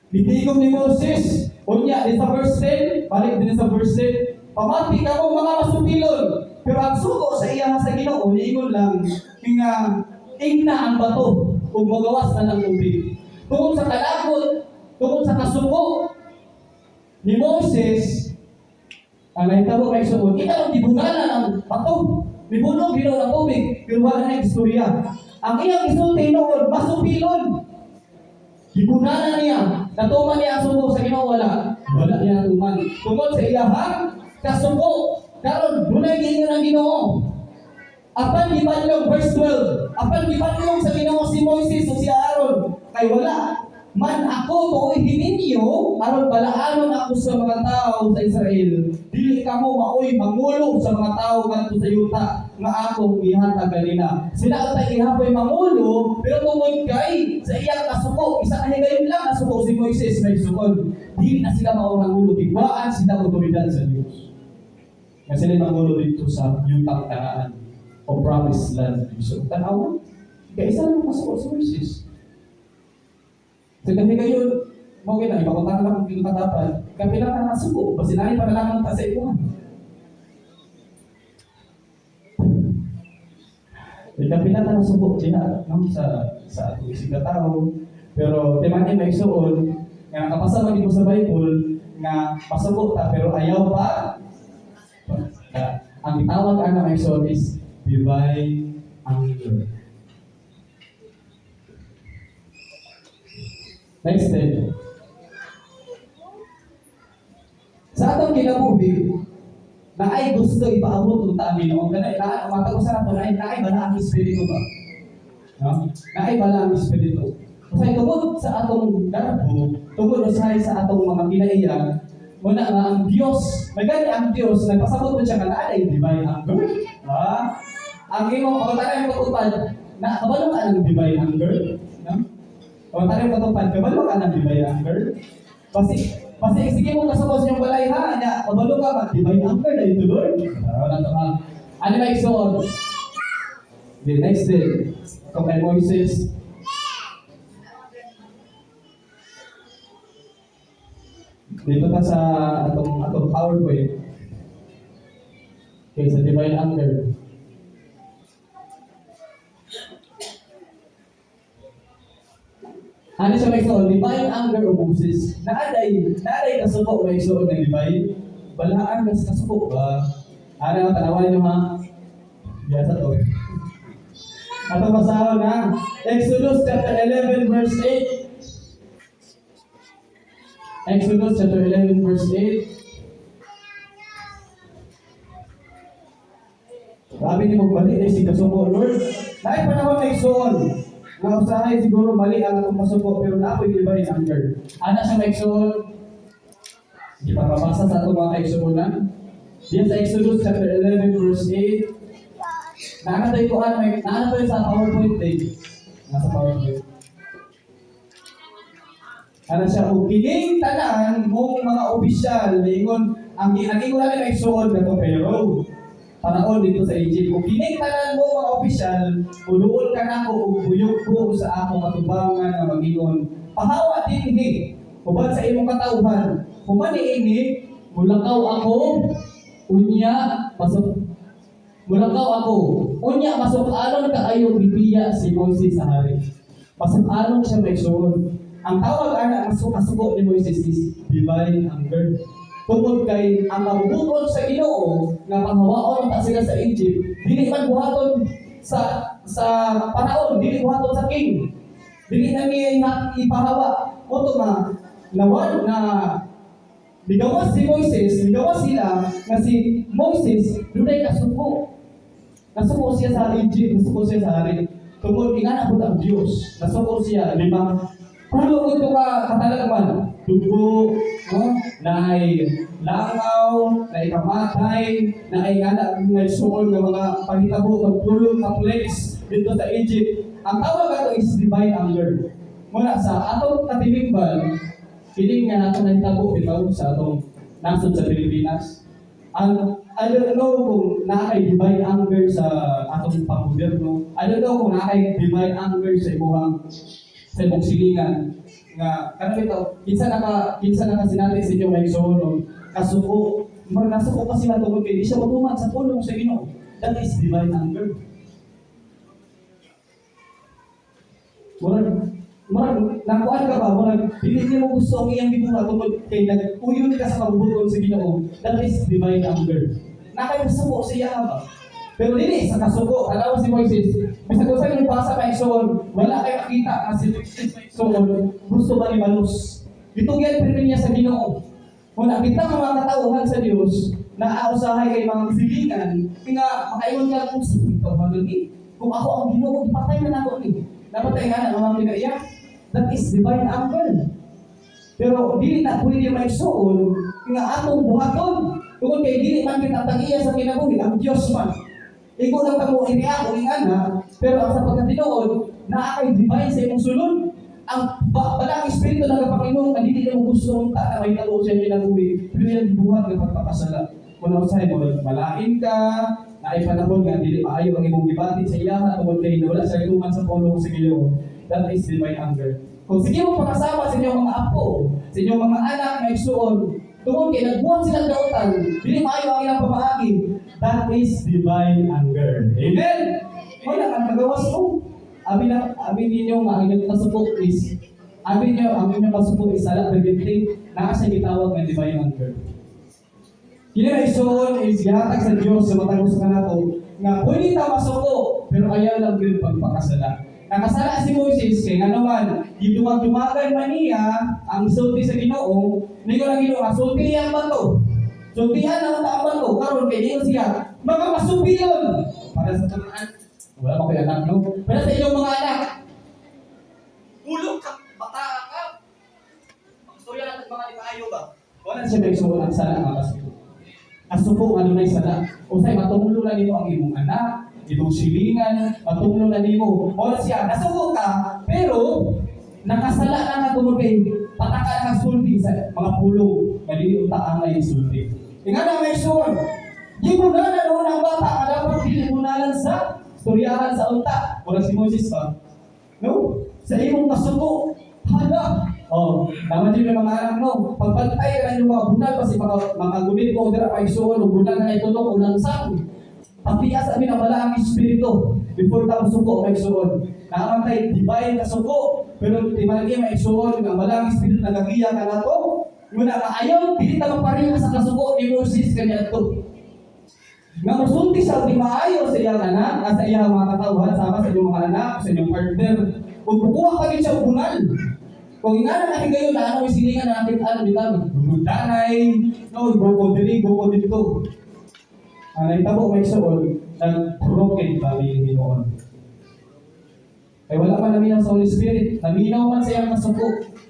Gitigom ni Moses. Unya, di sa verse 10, balik din sa verse 10, "Pamati kamo mga masubilon." Pero ang sugo sa iya sa Ginoo, niingon lang, nga ingna ang bato, ug magawas na ng tubig. Tungod sa kalakot, tungod sa kasuko ni Moses, ang nahitabo kay suod, kita lang gibunalan ang bato. Mibulog Ginoo ng tubig, pero wala na istorya. Ang iyang isulti noon, masupilon. Gibunalan niya, natuman niya ang sugo sa Ginoo, wala. Wala niya natuman. Tungod sa iyahang kasuko, karon dunay giingon ang Ginoo. Apan gibadlong, verse 12. Apan gibadlong sa Ginoo si Moises o si Aaron, "Kay wala man ako tuohin ninyo aron balaanon ako sa mga tao sa Israel. Dili kamo maoy mangulo sa mga tao ngadto sa yuta nga akong gihatag kanila." Sila ang gihapoy mangulo, pero tungod kay sa iyang kasuko, isa ka higayon lang nasuko si Moises, may sukod. Dili na sila mao mangulo, gigwaan sila otoridad sa Dios. Nga sila mangulo dito sa yutang Kanaan o promised land. So, tanawa, kaya isa lang kasuko si Moises. Sa kahigayon, mo gina, ipakuntahan lang kung katapan, kapila ka nasuko, basin pa na lang ta sa imuha. Kapila ka nasuko, diha, no, sa atong isig na tao. Pero, timanin may suon, nga nakapasa man mo sa Bible, nga pasuko ta, pero ayaw pa. Ang gitawag ana may suon is divine anger. Next step. Sa atong kinabuhi, naay gusto ipaabot unta ang Ginoo. Kanay naa matag usa nato naay naay bala ang espiritu ba? No? Naay bala ang espiritu. Usahay tungod sa atong garbo, tungod usahay sa atong mga kinaiya, muna nga ang Dios, may gani ang Dios nagpasabot mo siya nga naa divine anger. Ha? Ang imong pagkatay mo katupad, na kabalo ka ng divine anger, no? Pagkatay mo katupad, kabalo ka ng divine anger. Basi basi sige mo kasabot sa inyong balay ha, nya kabalo ka ba divine anger na ito Lord. Wala to ha. Ano ba igsoon? The next day, ito kay Moises. Dito ta sa atong PowerPoint. Okay, sa divine anger. Ano siya may isuon? Divine anger of Moses. Naaday kasuko may isuon ng divine. Balaan mas kasuko ba? Ano, tanawan niyo ha? Biyasa to. Ato basahon ha. Exodus chapter 11 verse 8. Exodus chapter 11 verse 8. Sabi ni magbalik na si kasuko, Lord, naay panahon na igsuon. Nga usahay siguro mali ang atong pasuko, pero naa ko'y divine anger. Ana siya maigsuon. Di pa mabasa sa atong mga kaigsuonan. Diyan sa Exodus chapter 11 verse 8. Naana tayo kuan, may naana tayo sa PowerPoint eh. Nasa PowerPoint. Ana siya, og kining tanan mong mga opisyal, niingon, ang ingon namin ay suod na to pero paraon dito sa Egypt. Ug kining tanan mo mga opisyal, uluon ka nako ug buyog sa akong katubangan nga mag-ingon. Pahawa dinhi uban sa imong katawhan. Human niini, Mulakaw ako, unya, pasok. Mulakaw ako, unya, masuk-anon kaayo bibiya si Moises sa hari. Pasuk-anon siya may suod. Ang tawag ana ang kasuko ni Moises is divine anger. Tungod kay ang mabubuton sa Ginoo nga panghawaon ta sila sa Egypt, dili man buhaton sa paraon, dili buhaton sa king. Dili na niya ipahawa. Mao nga nawan na migawas si Moises, migawas sila nga si Moises dunay kasuko. Nasuko siya sa Egypt, nasuko siya sa hari. Tungod ingana pud ang Dios. Nasuko siya 50 ko ka katalagman. Dugo, no? Naay langaw, naay kamatay, naay ngana nga suol nga mga panghitabo ng pulong ka plagues dito sa Egypt. Ang tawag ato is divine anger. Muna sa atong katilingban, kining nga nato nahitabo bitaw sa atong nasod sa Pilipinas. Ang I don't know kung naa kay divine anger sa atong panggobyerno. I don't know kung naa kay divine anger sa imong silingan nga kanang bitaw kinsa naka sinati sa inyo may igsoon kasuko murag nasuko pa sila tungod kay di siya motuman sa pulong sa Ginoo. That is divine anger. Murag nakuan ka ba, murag dili nimo gusto ang iyang gibuhat tungod kay nag-uyon ka sa kabubuton sa Ginoo. That is divine anger. Nakay kasuko sa iya ba? Pero dili sa kasuko, tanawa si Moises. Bisag usa yung pasa pa igsoon, wala kay makita nga si Moises may igsoon, gusto ba ni Malos. Gitugyan pirmi niya sa Ginoo. Kung nakita ang mga katauhan sa Dios, naausahay kay mga silingan, nga makaingon ka kung sa ikaw ni. Kung ako ang Ginoo, ipatay na nako ni. Napatay nga na mga kinaiya. That is divine anger. Pero dili na pwede maigsuon nga atong buhaton. Tungod kay dili man kita tag-iya sa kinabuhi, ang Dios man. Ikaw lang kamo i-react o ingana, pero ang sa pagkatinuod, naa kay divine sa imong sulod. Ang balaang espiritu ng Panginoon nga dili nimo gusto unta na may sa kinabuhi, pero iyang gibuhat nga pagpakasala. Kung usahay mo malain ka, naay panahon nga dili maayo ang imong gibati sa iyaha tungod kay wala sa tuman sa pulong sa Ginoo. That is divine anger. Kung sige mo pakasama sa inyong mga apo, sa inyong mga anak na igsuon, tungod kay nagbuhat silang dautan, dili maayo ang ilang pamaagi, that is divine anger. Amen? Wala kang kagawas mo. Abi na abi ninyo nga ang inyong kasuko is abi niyo ang inyong kasuko is sala preventive, naa siya gitawag nga divine anger. Kini na igsuon is gihatag sa Dios sa matag usa kanato nga pwede ta masuko pero ayaw lang gyud pagpakasala. Nakasala si Moises kay ngano man giduwag-duwagan man niya ang sulti sa Ginoo, ningon ang Ginoo nga sulti ang bato. Sultihan ang ang bato karon kay ningon siya mga masubilon para sa mga. Wala pa ko'y anak, no? Para sa inyong mga anak. Pulong ka, bata ka. Istorya natin mga di maayo ba? Wala siya may isuon ang sala nga kasuko. Kasuko nga dunay sala. Usay matunglo na nimo ang imong anak, imong silingan, matunglo na nimo. Wala siya, nasuko ka, pero nakasala na nga tungod kay pataka ka sulti sa mga pulong nga dili unta angay sulti. Ingana may isuon. Gibunalan noon ang bata nga dapat dili bunalan sa storyahan sa unta. Wala si Moses pa. No? Sa imong kasuko, hala. Oh, Naman din may mga anak, no? Pagbantay ka na yung mga bunal, kasi makagunit ko, dira pa igsuon, o bunal na itulong, o langsang. Papias abi na wala ang espiritu before ta suko may igsuon. Naamantay divine kasuko, pero timal may igsuon nga wala ang espiritu nagagiya ka nato. Muna ka ayaw dili ta magpareha sa kasuko ni Moses kaniadto. Nga musulti siya di maayo sa iyang anak, sa iyang mga katawhan, sama sa inyong mga anak, sa inyong partner. Kung kukuha ka gid siya og bunal. Kung ingana na higayon na ano silingan na nakit-an bitaw. Danay, no, go diri, go dito. Ang nahitabo may igsuon, nag-broken family noon. Ay wala pa naminaw sa Holy Spirit, naminaw man sa iyang kasuko.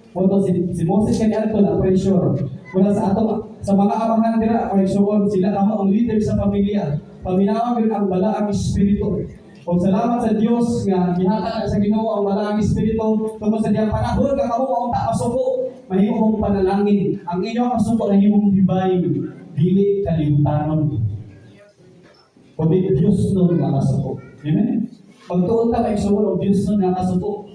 Moto si Moses kani adto na pressure. Wala sa ato sa mga amahan dira kay igsuon sila kamo ang leader sa pamilya. Paminawan gyud ang balaang espiritu. O salamat sa Dios nga gihatag sa Ginoo ang balaang espiritu tungod sa diyang panahon nga kamo maunta masuko, mahimo mong panalangin. Ang inyong kasuko nahimong divine, dili kaliutanon. Kundi Diyos nun nga kasuko. Amen? Pagtuon ta kay igsuon og Diyos nun nga kasuko,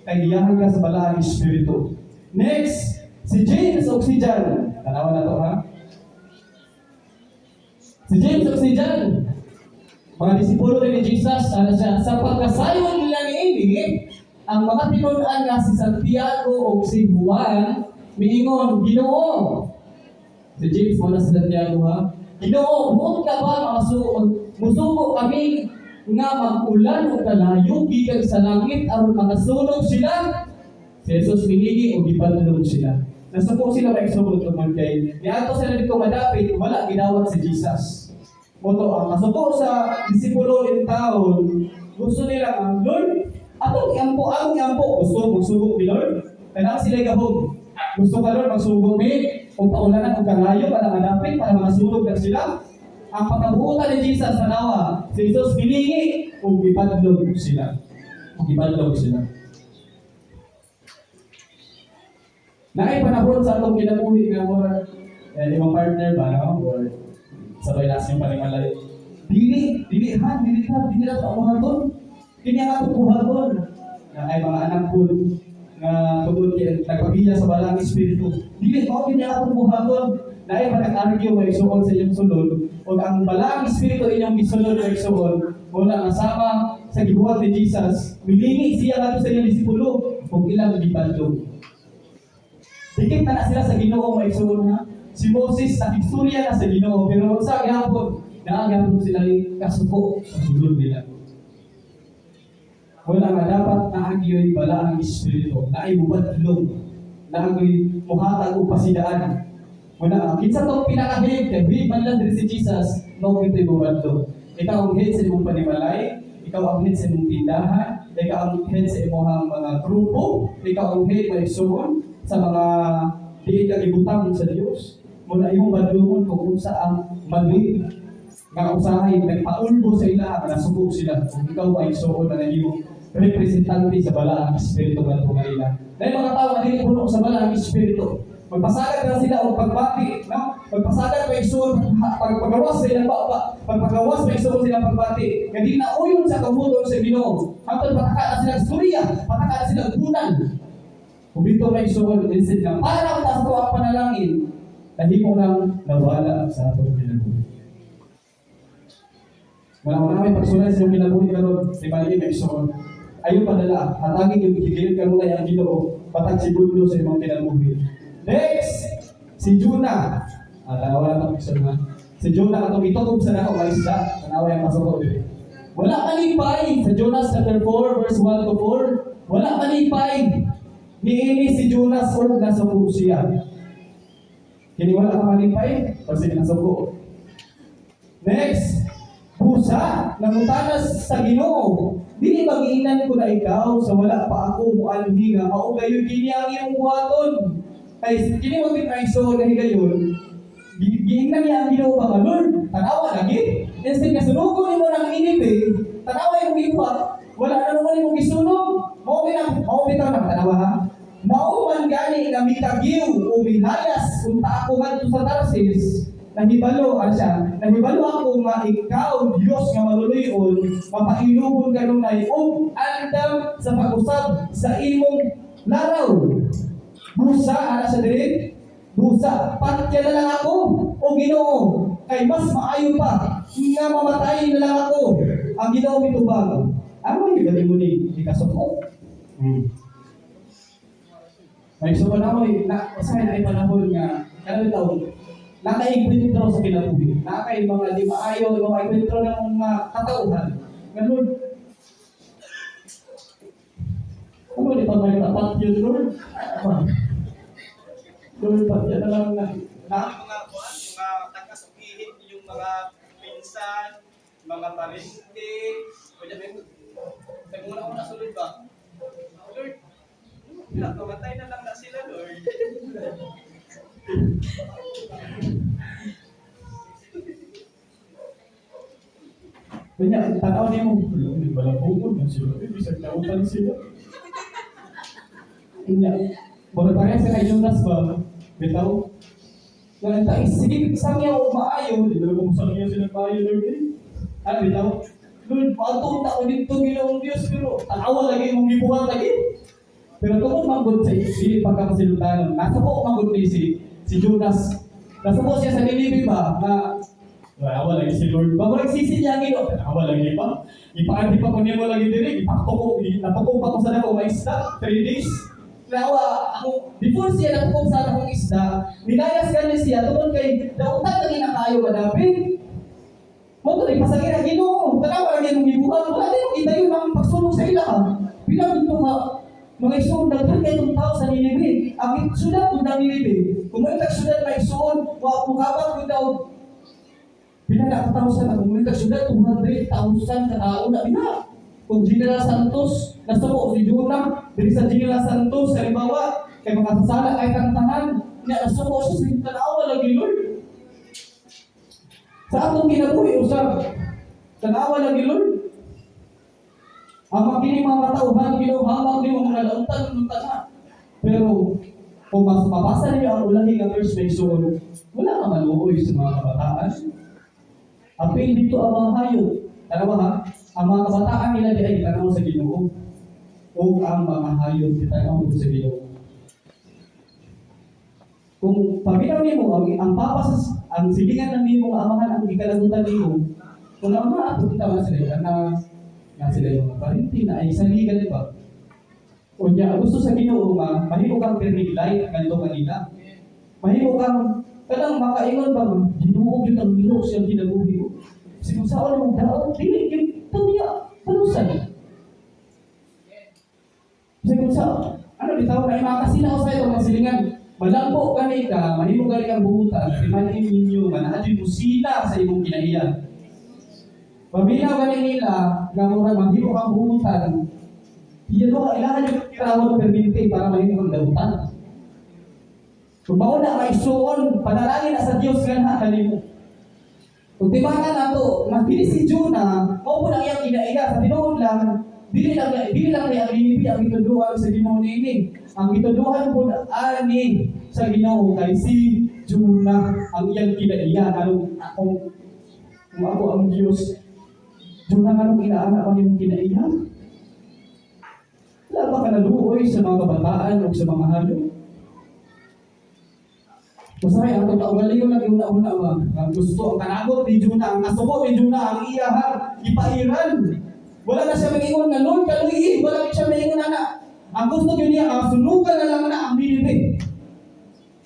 kay giyahan ka sa balaang espiritu. Next, si James ug si John. Tanawa na to, ha? Si James ug si John, mga disipulo ni Jesus, ano siya, sa pagkasayon nila niini, ang mga tinun-an nga si Santiago ug si Juan, miingon, "Ginoo." Si James wala si Santiago, ha. "Ginoo, buot ka ba makasuko, musuko kami nga mag-ulan o kalayo gikan sa langit aron makasunog sila?" Si Jesus milingi o gibadlong sila. Nasuko sila ba igsuon tungod kay niadto sila dito madapit, wala gidawat si Jesus. Moto ang kasuko sa disipulo in taon, gusto nila ang Lord, atong iampo, ang iampo, gusto magsugo ni Lord. Kailangan sila gahom. Gusto ka, Lord, magsugo mi o paulanan og kalayo para madapit para makasunog na sila. Ang pagkabuotan ni Jesus sa nawa, si Jesus milingi ug gibadlong sila. Ug gibadlong sila. Naay panahon sa atong kinabuhi nga mura eh, imong partner ba, no? Or sabay na siyang panimalay. Dili, dili ha, dili ha, dili na sa buhaton. Kini ang atong buhaton. Nga ay mga anak po nga tungod kay nagpagiya sa balang espiritu. Dili mao kini ang atong buhaton. Naay pa nag-argue may igsuon sa inyong sulod ug ang balang espiritu inyong gisulod may igsuon wala nga sama sa gibuhat ni Jesus. Milingi siya ngadto sa iyang disipulo ug ilang gibadlong. Dikit na na sila sa Ginoo, may igsuon ha. Si Moses nakistorya na sa Ginoo pero sa gihapon naa gihapon sila kasuko sa sulod nila. Wala nga dapat naagyoy balaang espiritu, naay mubadlong, naagyoy muhatag og pasidaan. Wala nga kinsa tong pinaka-head kay head man lang diri si Jesus, mao gyud mubadlong. Ikaw ang head sa imong panimalay, ikaw ang head sa imong tindahan, ikaw ang head sa imong mga grupo, ikaw ang head, may igsuon, sa mga di ka gibutang sa Dios. Muna imong badlungon kung unsa ang mali nga usahay nagpaulbo sa ila nga nasuko sila kung ikaw ay igsuon na nahimong representante sa balaang espiritu ngadto nga ila. Dahil mga tao nga dili puno sa balaang espiritu, magpasagad na sila og pagbati, no? Magpasagad pa igsuon pagpagawas sa ilang baba, pagpagawas pa igsuon sila pagbati. Nga di na uyon sa kabuton sa Ginoo. Hangtod pataka na sila storya, pataka na sila bunal. Kung dito may igsuon, instead nga para sa ato ang panalangin, nahimo nang nawala sa atong kinabuhi. Wala ko namin pagsulay sa iyong kinabuhi karon, di ba may igsuon? Ayo padala, hatagin yung higilid kanunay ang Ginoo, patag segundo sa imong kinabuhi. Next, si Jonah. Ah, tanawa na itong picture na. Si Jonah atong itukob sa nako nga isda, tanawa yung masuko diri. Wala malipay sa Jonas chapter 4 verse 1 to 4. Wala malipay. Niini si Jonas or nasuko siya. Kini wala ka malipay, kasi nasuko. Next, busa, nangutana sa Ginoo. Dili magiinan ko na ikaw sa wala pa ako muanhi nga mao gayon kini ang imong buhaton. Kay kini mo gid ay so na higayon. Giingnan niya ang Ginoo ba nga, "Lord, tanawa lagi." Instead nga sunugon nimo ng init eh, tanawa imong gibuhat, wala na naman imong gisunog. Mao binang mao bitaw na tanawa ha. Mao man gani nga mitagiw o milayas unta ako ngadto sa Tarsis, nahibalo ano siya, nahibalo ako nga ikaw Dios nga maluluyon, mapailubon kanunay og andam sa pag-usab sa imong laraw. Busa, ana sa diri. Busa, patya na lang ako, o Ginoo, kay mas maayo pa nga mamatay na lang ako. Ang Ginoo mitubag. Ano yung galing mo ni ikasuko? May so na ako na usahay na ay panahon nga kanang taon nakaigwintro sa kinabuhi. Nakay mga di maayo, mga igwintro ng mga katauhan. Nga Lord, ano di pa may tapat yun, Lord? Ano? Lord, patya na lang na. Na Mga kuan, mga tagas og ihit yung mga pinsan, mga parente. Kanya may nagmuna-una sulod ba? Lord, wala, mamatay na lang na sila, Lord. Kanya, tanaw niyo mo. Wala, hindi balabungon na sila. Eh, bisag nautan sila. Kanya, mura parehas sa kay Jonas ba? Bitaw. Nga ta sige sa niya o maayo. Hindi na lang kung saan niya sila tayo, Lord. Eh. Ano bitaw? Lord, paatong ta ko dito Ginoong Dios pero tanawa lagi imong gibuhat lagi. Pero tungod manggod sa dili pagkakasilutanon, nasa po manggod ni si si Jonas. Nasa po siya sa Ninive ba na Wala, lagi si Lord. bago nagsisi niya ang Ginoo. Tanawa lagi pa. Ipaanti pa ko niya lagi diri. Ipakto ko, napako pa ko sa dako nga isda. 3 days. Nawa, ako, before siya nakukom sa akong isda, nilayas gani siya tungod kay dautan na ginakayo madapit. Mo to ipasagin ang Ginoo. Tanawa lagi imong gibuhat, wala din kita yun ang pagsulong sa ila. Bilang dito ka mga isuon daghan kay itong tao sa Ninive. Ang syudad pud ng Ninive. Kung may tag syudad may isuon, wa mukabat pud daw pila na ka thousand ang may tag syudad 200,000 ka tao na pila. Kung General Santos, nasuko si Jonah, diri sa General Santos, halimbawa, kay makasasala kay tantanan, niya nasuko siya sa tanawa lagi Lord. Sa atong kinabuhi usab, tanawa lagi Lord. Ang mga kini mga katauhan, Ginoo, hamang di mo mga launtan, untan na. Pero kung mas mabasa ninyo ang ulahi nga verse may suon, wala ka maluoy sa mga kabataan. Apil dito ang mga hayop. Tanawa ha? Ang mga kabataan nila di ay tanaw sa Ginoo. O ang mga hayop gitanaw sa Ginoo. Kung paminaw nimo ang papa sa ang silingan ng nimo nga amahan ang gikalagutan nimo, kung ang mga ato kita man sila na na sila yung mga parinti na ay saligan ba? Unya, gusto sa Ginoo nga mahimo kang turning light ngadto kanila. Mahimo kang kanang makaingon ba Ginoo gyud ang Ginoo siyang kinabuhi ko. Kasi kung saan mo daot dili gyud taniya talusan. Kasi kung sa ano bitaw na makasila sa ito mga silingan. Malampo gani ka, mahimo gani kang buhutan, timanin ninyo nga naa jud musila sa imong kinaiya. Paminaw gani nila nga murag maghimo kang buhutan. Iyan mo kailangan yung kirawon perminti para mahimo kang dautan. Kung mauna ka isuon, panalangin na sa Dios nga na kanimo. Kung timanan nato, nga dili si Jonah, mao po ang iyang kinaiya sa tinuod lang, dili lang niya ang Ninive ang gituduhan sa Ginoo niini. Ang gituduhan po ani sa Ginoo kay si Jonah ang iyang kinaiya nganong akong kung ako ang Dios. Jonah nganong inaana ko nimong kinaiya? Wala ba ka naluoy sa mga kabataan o sa mga hayop? Usahay ang totoo galingon lang una-una ba? Ang gusto, ang kanagot ni Jonah, ang kasuko ni Jonah, ang iyahang ipairan. Wala na siya maingon nga Lord kaluyi, wala na siya maingon ana. Ang gusto gyud niya, ang sunugan na lang na ang Ninive.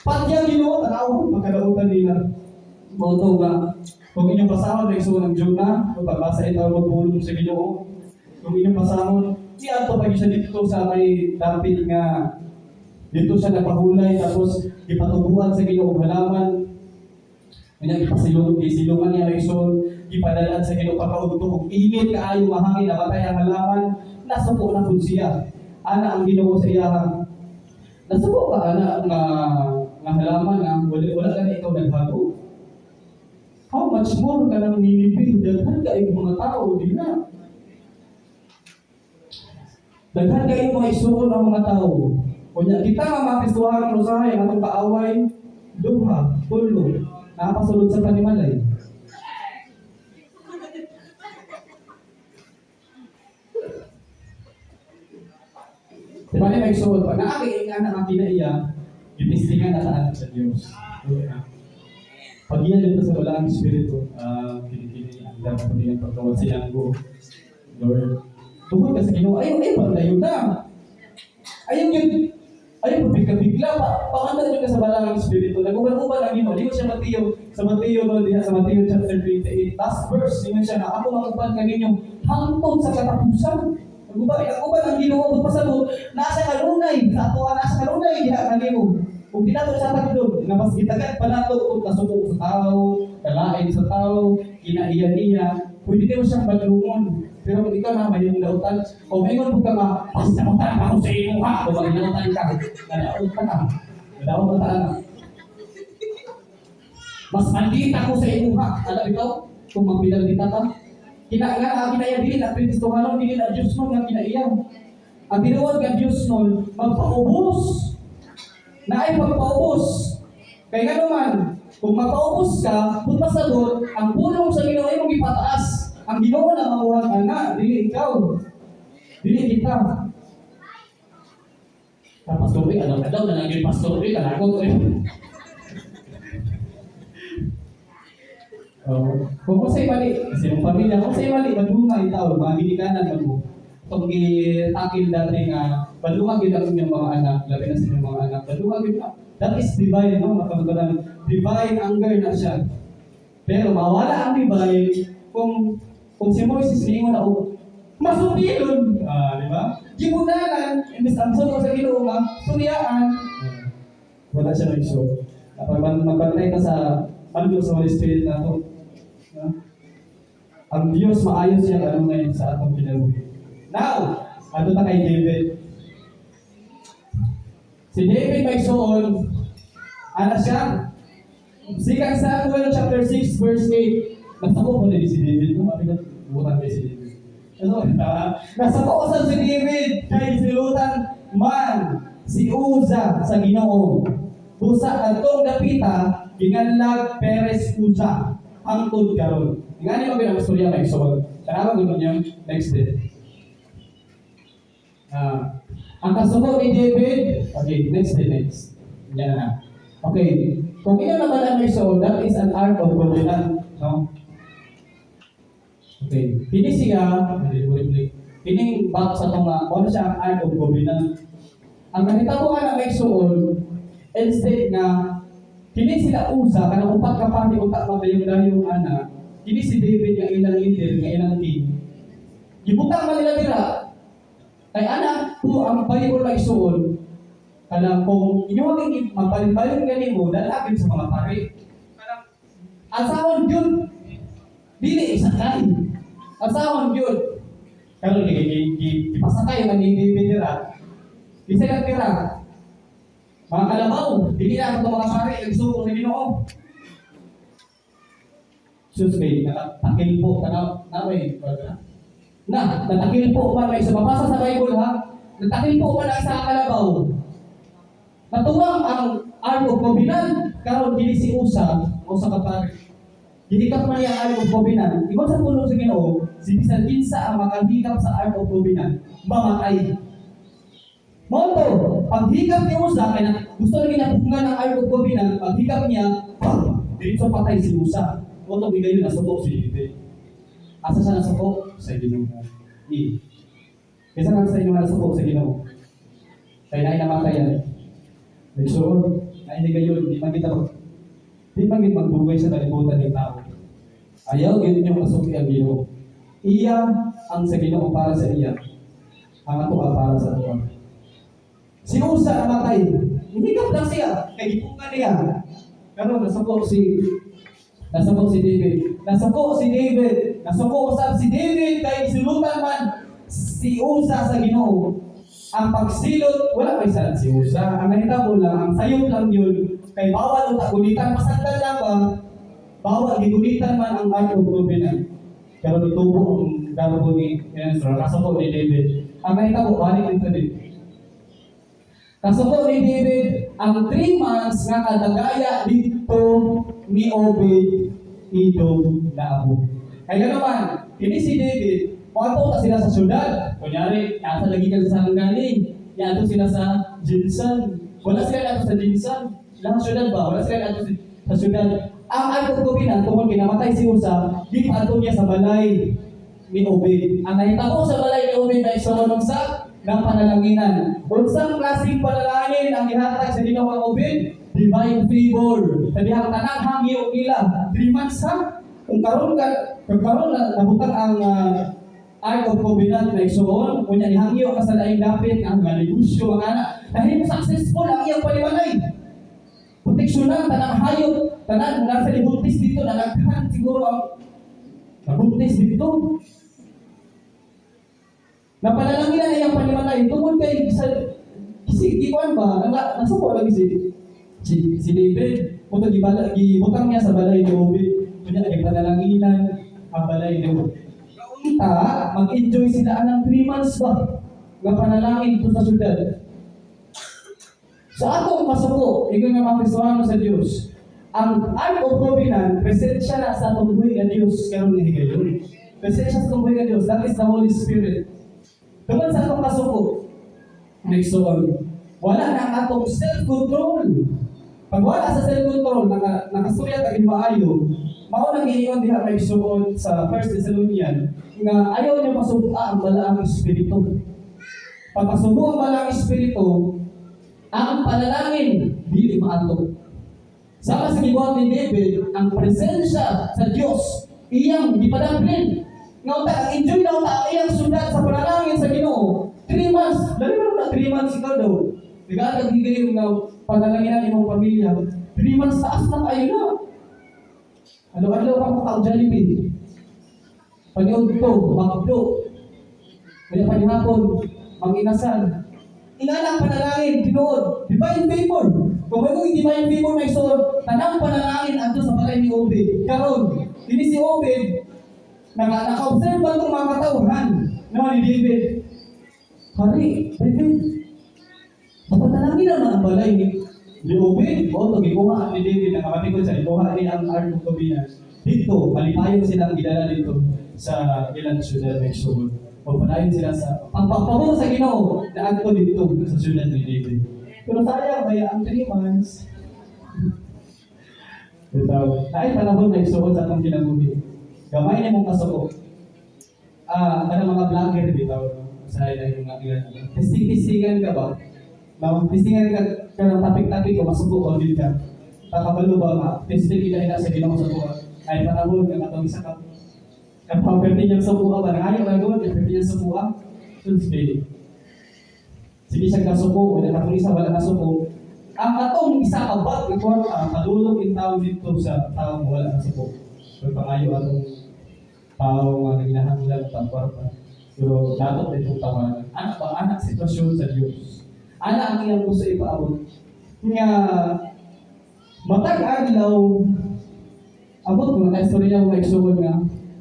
Patya Ginoo, tanaw magkalautan nila. Mao to nga kung inyong basahon na isuon ang Jonah, kung pagbasa itaw magpulong sa Ginoo. Kung inyong basahon, iadto pa gyud siya dito sa may dapit nga dito siya napahulay tapos ipatubuan sa Ginoo og halaman. Kanya ipasilong, isilungan niya ison, ipadalan sa Ginoo pagkaudto og init kaayo mahangin namatay ang halaman, nasuko na pud siya. Ana ang Ginoo sa iya. Nasuko ka ana nga nga halaman nga wala wala gani ikaw naghago. How much more ka nang Ninive, daghan kaayo mga tao di na. Daghan kayo mga isuon ang mga tao. Unya kita nga mga Kristohanon usahay ang atong kaaway duha, tulo, napasulod sa panimalay. Di ba may isuon pa? Naaki nga na ang kinaiya. Gitistingan na taan sa Diyos. Pag-iya dito sa Balaang Espiritu, kinikini ang dapat ko niyang pagkawat sa Yanggo. Lord, tungkol ka sa Ginoo, ayaw, ayaw, paglayo na. Ayaw yun, ayaw, bigla-bigla, pakanda nyo ka sa Balaang Espiritu. Nag-uban-uban ang Ginoo. Di ko siya Mateo, sa Mateo, no, diha sa Mateo chapter 28, last verse, ingon siya na, "Ako maguban kaninyo hangtod sa katapusan." Nag-uban, nag-uban ang Ginoo, magpasabot, nasa kanunay, sa ato, nasa kanunay, diha kanimo. Kung di nato sa tagdog, nga mas gitagat pa nato kung kasuko sa tao, kalain sa tao, kinaiya niya, pwede mo siyang badlungon. Pero kung ikaw na may yung dautan, o maingon po ka nga, "Basta mo ako sa imo ha," o magdautan ka, nadaot ka, nadaot ka na. "Mas maldita ko sa imo ha," alam ikaw, kung magpinaldita ka, kina nga ang kinaiya dili na Kristohanon, dili na Diyos nun nga kinaiya. Ang tinuod nga Diyos nun, magpaubos. Na ay pagpaubos. Kay nga naman, kung magpaubos ka, kung masagot, ang pulong sa Ginoo ay mong ipataas. Ang Ginoo na mamuhat ana, dili ikaw. Dili kita. Ah, Pastor Rick, alam daw na lang yung Pastor Rick, kalakot eh. Oh, kung sa'y mali, kasi yung pamilya, kung sa'y mali, madungay tao, mga ginikanan man mo. Itong gitakil dati nga, badungan gyud ang inyong mga anak, labi na sa inyong mga anak, badungan gyud na. That is divine, no? Makamutan, divine anger na siya. Pero mawala ang divine kung si Moises niingon na og masupilon, ah, di ba? Gibunalan, imbes ang suko sa Ginoo nga suryaan. Wala siya nag-show. Kapag magbantay ka sa mando sa Holy Spirit nato, no? Ang Diyos maayos siya kanunay sa atong kinabuhi. Now, ato ta kay David. Si David may suon, ana siya. Second Samuel chapter 6 verse 8. Nasa ko po si David. No? Abi ka, butan kay si David. Ano? Nasa ko usab si David kay silutan man si Uza sa Ginoo. Busa adtong dapita ginganlag Perez Uza hangtod karon. Ngani man gyud ang istorya may igsoon. Tanawa gud niyo next day. Ah, ang kasuko ni David, okay, next day, next. Yan na. Okay, kung ina naman ang igsoon, that is an ark of covenant, no? Okay, kini siya, hindi mo rin kining box sa itong, ano siya ang ark of covenant. Ang nahitabo nga na may igsoon, instead nga, kini sila Uza, kanang upat ka pari utak magdayong-dayong ana, kini si David nga ilang leader, nga ilang king. Gibutang man nila dira, kay ana po ang Bible may igsoon, kanang kung inyo ang magbalin-balin gani mo, dalagin sa mga pari. Kanang asahon yun, dili isakay. Asahon yun. Karon gipasakay man ni David dira. Bisa lang dira. Mga kalabaw, dili na ako mga pari, nagsuko sa Ginoo. Sus kay nakatakil po kana na may na natakil po man may sa mabasa sa Bible ha. Natakil po man ang sa kalabaw. Natuwang ang Ark of Covenant karon dili si Usa o sa kapari. Gihikap man niya ang Ark of Covenant. Ingon sa pulong sa Ginoo, si bisan kinsa ang makahikap sa Ark of Covenant, mamatay. Mao to, paghikap ni Usa kay na, gusto na ginapugngan ang Ark of Covenant, paghikap niya, pam, diretso patay si Usa. Mao to bigayon nasuko si David. Asa siya nasuko? Sa Ginoo. I. Kaysa man sa inyo nga nasuko sa Ginoo. Kay naay namatayan. Nagsuod, na hindi gayon, di man gid magbugay sa kalibutan ng tao. Ayaw gid niyo masuki ang Ginoo. Iya ang sa Ginoo para sa iya. Ang ato ang para sa ato. Si Usa namatay. Hihikap lang siya. Kay gipungan niya. Pero nasuko si David. Nasuko si David. Nasuko usab si David kay silutan man si Usa sa Ginoo. Ang pagsilot, wala may salat si Usa. Ang nahitabo lang, ang sayop lang yun, kay bawal uta gunitan, masandal lang ba? Bawal, gigunitan man ang Ark of Covenant. Pero nitubo ang garbo ni Ezra, kasuko ni David. Ang nahitabo, balik dito din. Kasuko ni David, ang 3 months nga kadagaya dito ni Obed Edom na abo. Kaya naman, kini si David, moadto ta sila sa syudad. Kunyari, nasa lagi ka sa Sarangani, yaadto sila sa Jinsan. Wala sila nato sa Jinsan. Ilang syudad ba? Wala sila nato sa syudad. Ang Ark of Covenant, tungod kinamatay si Usa, gipaadto niya sa balay ni Obed. Ang nahitabo sa balay ni Obed ay sa sa ng panalanginan. Unsang klaseng panalangin ang gihatag sa Ginoo kang Obed? Divine favor. Sa dihang tanang hangyo nila. 3 months ha? Kung karon na nabutang ang Ark of Covenant na igsuon, kunya nihangyo ka sa laing dapit ang mga negosyo, mga anak, dahil mo successful ang iyang panimalay. Proteksyonan, tanang hayop, tanan, nasa libuntis dito, nalaghan siguro ang nabuntis dito. Napanalangin na iyang panimalay tungod kay sa si gikuan ba nanga nasuko lagi si David mo gibala, gibutang niya sa balay ni Obed, kunya gipanalanginan ang balay ni Obed. Unta mag-enjoy sila anang 3 months ba nga panalangin dito sa syudad. Sa atong pasuko, ingon nga mga Kristiyano sa Dios, ang Ark of Covenant, presensya na sa atong buhi nga Dios karon nga higayon. Presensya sa atong buhi nga Dios, that is the Holy Spirit. Tungod sa atong pasuko, next one, wala na ang atong self-control. Pag wala sa self-control, nakasurya ka maayo, mao nang giingon diha kay suod sa First Thessalonian nga ayaw niya pasubuan ang balaang espiritu. Pag pasubo ang balaang espiritu, ang panalangin dili maato. Sama sa gibuhat ni David, ang presensya sa Dios iyang gipadamplin. Nga unta ang enjoy na unta ang iyang syudad sa panalangin sa Ginoo. 3 months, dali mo na 3 months ikaw daw. Tigaan kag higayon nga panalanginan imong pamilya. 3 months, taas na kayo na. Adlaw-adlaw pa mo ka Jollibee. Paniudto, McDo. Kaya panihapon, mang-inasal. Inanang panalangin, tinuod, divine favor. Kung may divine favor may suod, tanang panalangin adto sa balay ni Obed. Karon, dinhi si Obed, naka-observe ba itong mga katauhan no, ni David? Hari, David, mapatalangin naman ang balay ni Obed. O, ito, gikuha ni David, nakamatikod sa ikuha ni ang Ark of Covenant. Dito, malipayon silang gidala dito sa ilang syudad ng Saul. O padayon sila sa pagpapabor sa Ginoo na adto dito sa syudad ni David. Pero sayang kaya ang 3 months. Bitaw. Naay panahon na isuod sa atong kinabuhi. Gamay na mong kasuko. Ah, kana mga vlogger bitaw, no? Sa ila yung mga testing-testingan ka ba? Na testingan ka ka ng topic-topic o masuko o dili ka. Takabalo ba nga testing ila ina sa Ginoo sa tuwa. Ay panahon nga katong isa ka Kapag niyang sa buha ba, nangayo na gawin, perti niyang sa buha. Sus, baby. Sige siya kasuko, wala na kung isa, wala na suko. Ang katong isa ka bag, ikaw ang kadulog in tao dito sa tao wala na suko. Pero pangayo atong tao nga naginahanglan ta kwarta. Pero datot na itong tawanan. Anak ba? Anak sitwasyon sa Diyos. Anak ang iyang gusto ipaabot. Nga matag adlaw abot ko na istorya mo igsuon nga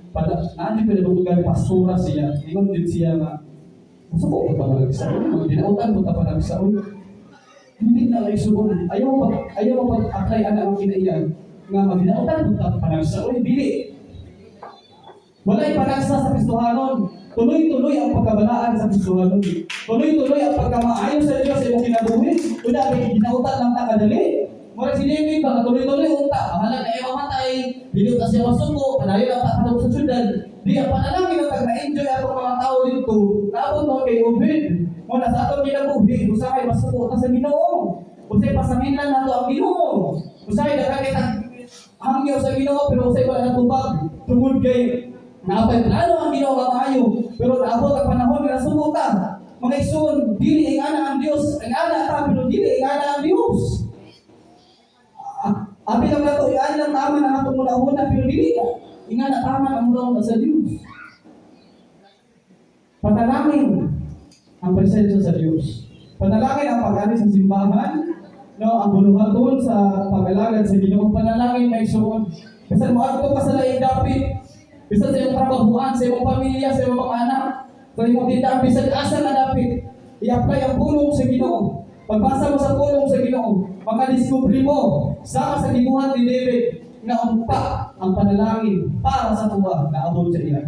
pada naanyo ko na pastora siya. Ingon din siya nga masuko ko pa nagsaon, dinautan ko ta pa nagsaon. Hindi na igsuon. Ayaw mo pag apply ana ang kinaiyan nga maginautan ko ta pa nagsaon, dili. Walay panagsa sa Kristohanon. Tuloy-tuloy ang pagkabalaan sa Kristohanon. Tuloy-tuloy ang pagkamaayo sa Diyos sa imong kinabuhi. Una kay ginautan lang ta kadali. Mura si David ba tuloy-tuloy unta, bahala na iya mamatay, dili ta siya masuko, padayon lang ta kadtong sa syudad. Di ang panalangin ang na-enjoy atong mga tao dito. Naabot mo kay Obed. Muna sa atong kinabuhi, usahay masuko ta sa Ginoo. Usahay pasangin lang nato ang Ginoo. Usahay daghan kay hangyo sa Ginoo pero usahay wala natubag tungod kay naapay plano ang Ginoo nga maayo pero naabot ang panahon nga nasuko ta. Mga igsoon, dili ingana ang Dios, ang ana ta pero dili ingana ang Dios. Ah, abi lang nato iani lang tama na atong una-una pero dili ingana tama ang una-una sa Dios. Panalangin ang presensya sa Dios. Panalangin ang pag-ari sa simbahan, no, ang buluhaton sa pag-alagad sa Ginoo. Panalangin, may igsoon. Bisan mo adto ka sa laing dapit, bisan sa iyong trabahuan, sa iyong pamilya, sa iyong mga anak, sa iyong tindahan, bisan asa nga dapit, i-apply ang pulong sa Ginoo. Pagbasa mo sa pulong sa Ginoo, makadiskubre mo sama sa gibuhat ni David nga unta ang panalangin para sa tuwa na abot sa iya.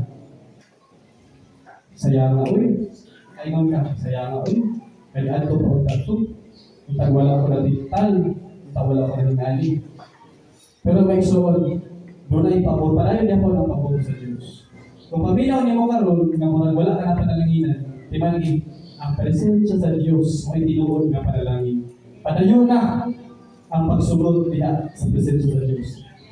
Saya nga, uy. Aingon ka, saya nga, uy. Kaya adto pa og tatlo. Untag wala ko natintal, untag wala ko nahingali. Pero mga igsoon, dunay pabor, padayon di ako ng pabor sa Diyos. Kung paminaw nimo karon nga murag wala ka na panalanginan, timan-i ang presensya sa Diyos mo'y tinuod nga panalangin. Padayon na ang pagsunod diha sa presensya sa Diyos.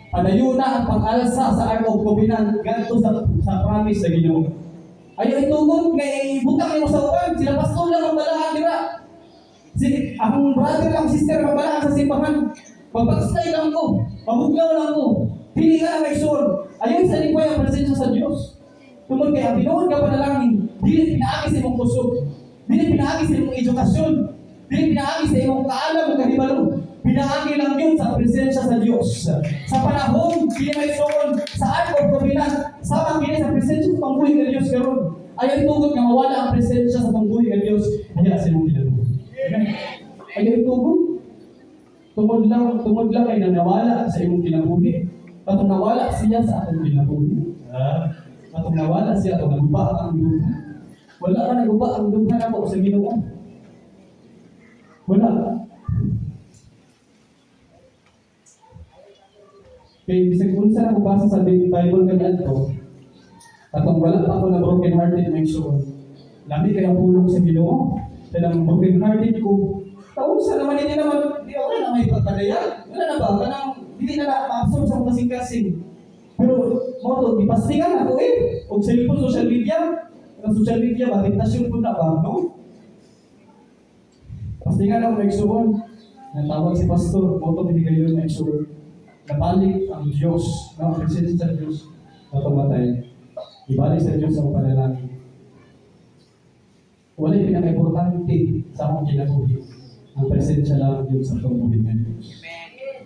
Padayon na ang pag-alsa sa Ark of Covenant ngadto sa promise sa Ginoo. Ayaw itugot nga ibutang nimo sa uban, sila pastor lang ang balaan dira. Si ang brother lang, sister ang balaan sa simbahan. Magbackslide lang ko, mabugnaw lang ko. Dili ka na may igsoon. Ayaw sa lipay ang presensya sa Diyos. Tungod kay ang tinuod nga panalangin, dili pinaagi sa imong kusog, dili pinaagi sa imong edukasyon, dili pinaagi sa imong kaalam o kahibalo. Pinaagi lang yun sa presensya sa Diyos. Sa panahon, dili may igsoon, sa Ark of Covenant, sama kini sa presensya sa pangbuhi ng Diyos karon. Ayaw itugot nga mawala ang presensya sa pangbuhi ng Diyos diha sa imong kinabuhi. Amen. Ayaw itugot. Tungod lang kay nanawala sa imong kinabuhi. Katong nawala siya sa atong kinabuhi. Ah, katong nawala siya, atong naguba ang dughan. Wala ka naguba ang dughan ako sa Ginoo. Wala. Kay bisag unsa na ko basa sa Bible kaniadto, katong wala pa ako na broken hearted, mga igsoon. Lami kay ang pulong sa Ginoo. Kanang broken hearted ko. Taon sa naman hindi naman di wala na may pagpadaya. Wala na ba kanang dili na na ma-absorb sa kasing-kasing. Pero mo to gipastigan ako eh. Og cellphone, social media, ang social media ba tentasyon pud na ba, no? Pastingan ako, mga igsoon. Natawag si pastor, mo to higayon, mga igsoon. Nabalik ang Diyos, no, ang presensya sa Diyos na tumatay. Ibalik sa Diyos ang panalangin. Wala yung pinaka-importante sa akong kinabuhi. Ang presensya lang yun sa atong buhi ng Diyos.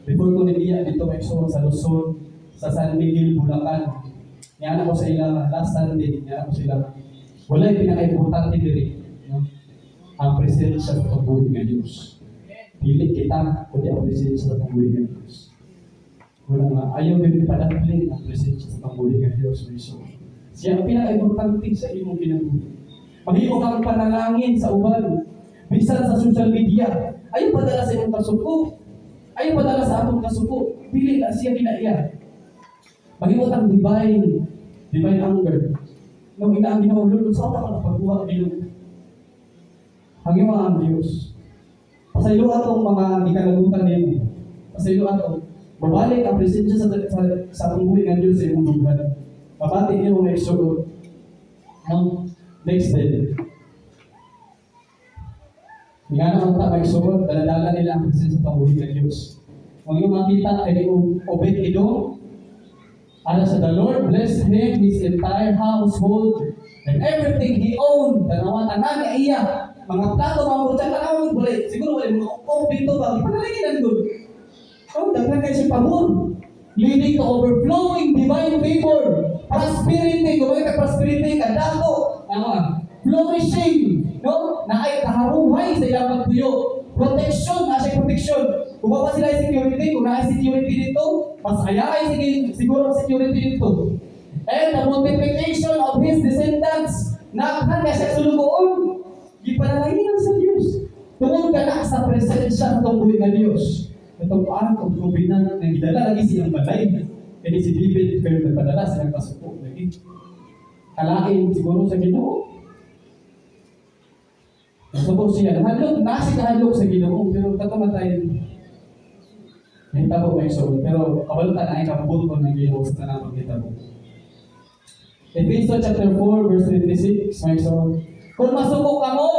Before ko nibiya dito, mga igsoon, sa Luzon, sa San Miguel, Bulacan, niyan ako sa ilang last Sunday, niyan ako sa ilang, wala yung pinaka-importante diri, no? Ang presensya sa atong buhi ng Diyos. Dili kita, kundi ang presensya sa atong buhi ng Diyos. Wala nga, ayaw din ipadakli ang presensya sa atong buhi ng Diyos, mga igsoon. Siya ang pinaka-importante sa imong kinabuhi. Mahimo kang panalangin sa uban, bisan sa social media. Ayaw padala sa imong kasuko. Ayaw padala sa atong kasuko. Dili na siya kinaiya. Mahimo kang divine anger. No, ina ang Ginoo, Lord, sa ka na pagbuhat Ginoo. Hangyo ang Diyos. Pasaylo atong mga gikalagutan nimo. Pasaylo ato. Babalik ang presensya sa atong buhi ng Diyos sa imong dughan. Mabati niyo, mga igsoon. No? Next day. Nga na ang mga igsoon, daladala nila ang presensya sa buhi ng Diyos. Kung iyong makita kay Obed Edom, ana sa the Lord blessed him, his entire household, and everything he owned. Tanawa, tanan niya iya. Mga plato, mga kutsa, tanawang wala. Siguro wala mga ukong dito ba? Panalangin good. Oh, daghan kay siya pabor. Leading to overflowing divine favor. Prosperity, kung ka prosperity, kadako. Ano? Flourishing, no? Naay kaharuhay sa ilang pagtuyo. Protection, na siya protection. Kung ba sila ay security, kung naay security dito, mas ayaay sige, siguro ang security dito. And the multiplication of his descendants, naghan ka siya sulugoon. Gipanalangin sa Diyos. Tungod ka na sa presensya sa buhi nga Diyos. Itong Ark of Covenant nga gidala lagi siyang balay. Kaya si David pero nagpadala silang kasuko lagi. Kalain siguro sa Ginoo. Nasubo siya. Nahadlok, nasi kahadlok sa Ginoo pero katamatay. Nahitabo may igsoon pero kabalutan ay kabubuton ng Ginoo sa tanang paghitabo. Efeso chapter 4 verse 26, may igsoon. Kung masuko kamo,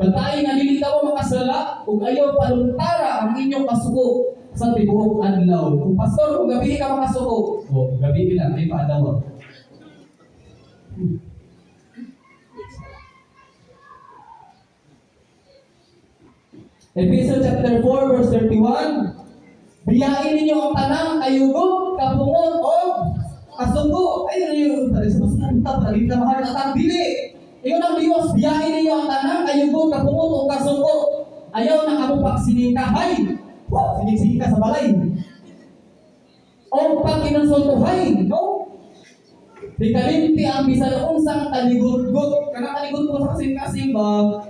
bantayi nga dili kamo makasala ug ayaw paluntara ang inyong kasuko sa tibuok adlaw. Kung pastor, kung gabi ka makasuko, o gabi lang ay paadlaw. Efeso chapter 4 verse 31. Biyain ninyo ang tanang kayugo, kapungot o kasuko. Ay, ano yung sa mas punta, dili na mahal at dili. Ingon ang Diyos, biyain ninyo ang tanang kayugo, kapungot o kasuko. Ayaw na kamo pagsinikahay. Wow, sinig-sinika sa balay. O pag-insultuhay, no? Dikalimti ang bisan unsang taligudgot. Kanang taligudgot sa kasing-kasing ba?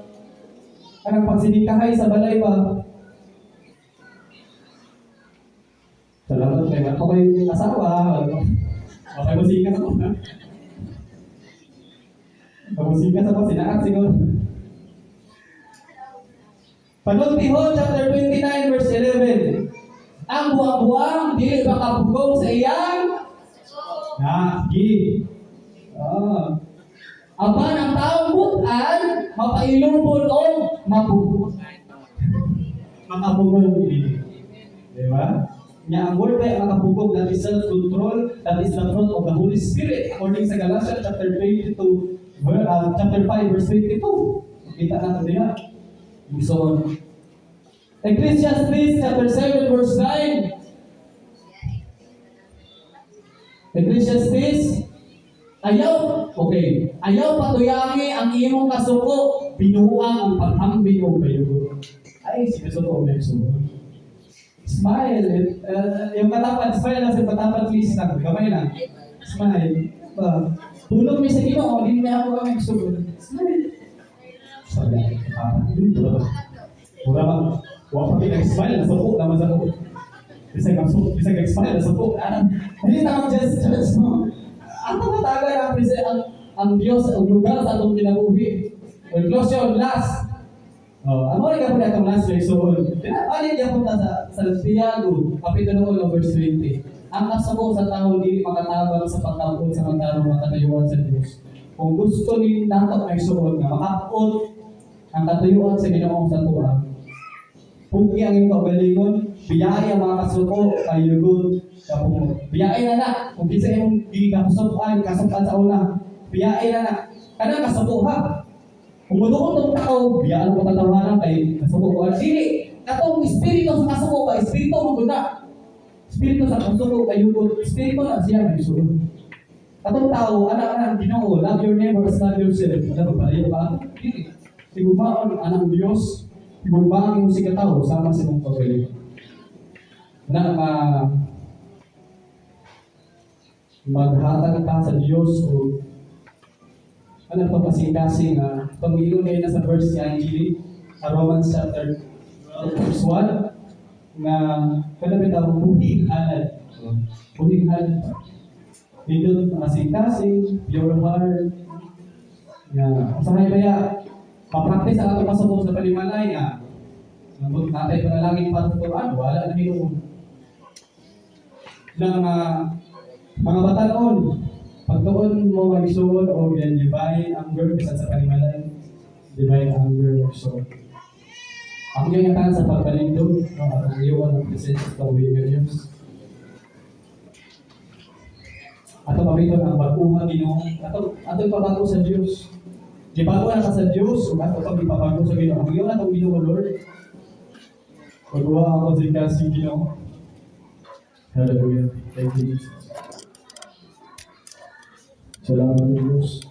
Kanang pagsinikahay sa balay ba? Wala pa kayo asawa. Wala pa. Okay, musikas ako. Musikas ako, sinaat siguro. Panultihon chapter 29 verse 11. Ang buang-buang dili makapugong sa iyang Na, sige. Ah. Apan ang taong butan mapailubon o mapugot. Makapugong ini. Di ba? Nya ang word ba makapugong, that is self-control, that is the fruit of the Holy Spirit according sa Galatians chapter 22 chapter 5 verse 22. Kita natin diya. So, Ecclesiastes chapter 7 verse 9. Ecclesiastes, ayaw, okay, ayaw patuyangi ang imong kasuko, binuang ang paghambing o kayugot. Ay, sinusuko ko yung. Smile. Yung katapat, smile lang sa katapat, please lang. Gamay lang. Smile. Tulog mi sa Ginoo, di na ako kami sugod. Smile. Sabi, parang, hindi ba? Mura bang, wa pa pinag-smile, nasa po, naman sa po. Bisag ang suko, bisag nag-smile, nasa po. Anong, hindi na ako gestures mo. Ang tamataga ang ang Diyos ang lugar sa atong kinabuhi. Conclusion, last. Oh, ano rin ka po na itong last verse? So, Alin niya punta sa Santiago, Kapitulo 1, verse 20. Ang kasuko sa tao di makatabang sa pagkaon sa matarong makatayuan sa Diyos. Kung gusto ni nato ay suod nga makapuot ang katayuan sa Ginoo sa tuwa. Pugi ang iyong kaugalingon, biyaya ang mga kasuko, kayugot, kapungot. Biyaya na na Kung kinsa imong gikasukan, kasukan sa una, biyaya na na. Kanang kasuko ha. Kung muduot tong tao, biyaan ko tatawanan kay kasuko ko. Dili katong espiritu sa kasuko ba, espiritu mo gud na. Espiritu sa kasuko kayugot, espiritu na siya may sulod. Katong tao, anak anak Ginoo, love your neighbor as love yourself. Ano ba palayo ba? Dili. Tigumaon anang Dios, tigumaon imong sikatawo sama sa imong kaugalingon. Na ma maghatag ka sa Dios o ano pa kasing-kasing nga pag-iyon na sa verse ni Angeli, sa Romans chapter verse 1 nga kada bitaw buhing halad. Buhing halad. Nindot kasing-kasing, pure heart. Nga usahay baya ma-practice ang atong pasubok sa panimalay nga nabot natay panalangin para sa Quran, wala na hinuon. Ng mga batanon, pagtuon mo magsuod o yan divine anger bisan sa panimalay, divine anger so ang iyong ingatan sa pagpalindog, no, at ang iwan ang presence sa buhi ng Diyos. Ato pamiton ang baguhan Ginoo, ato ato ipabago sa Dios. Gibago na ka sa Dios, ug ato pag ipabago sa Ginoo. Ang iyon atong Ginoo, Lord. Pagwa ako sa kasi Ginoo. Hallelujah. Thank you, Jesus. Salamat, Diyos.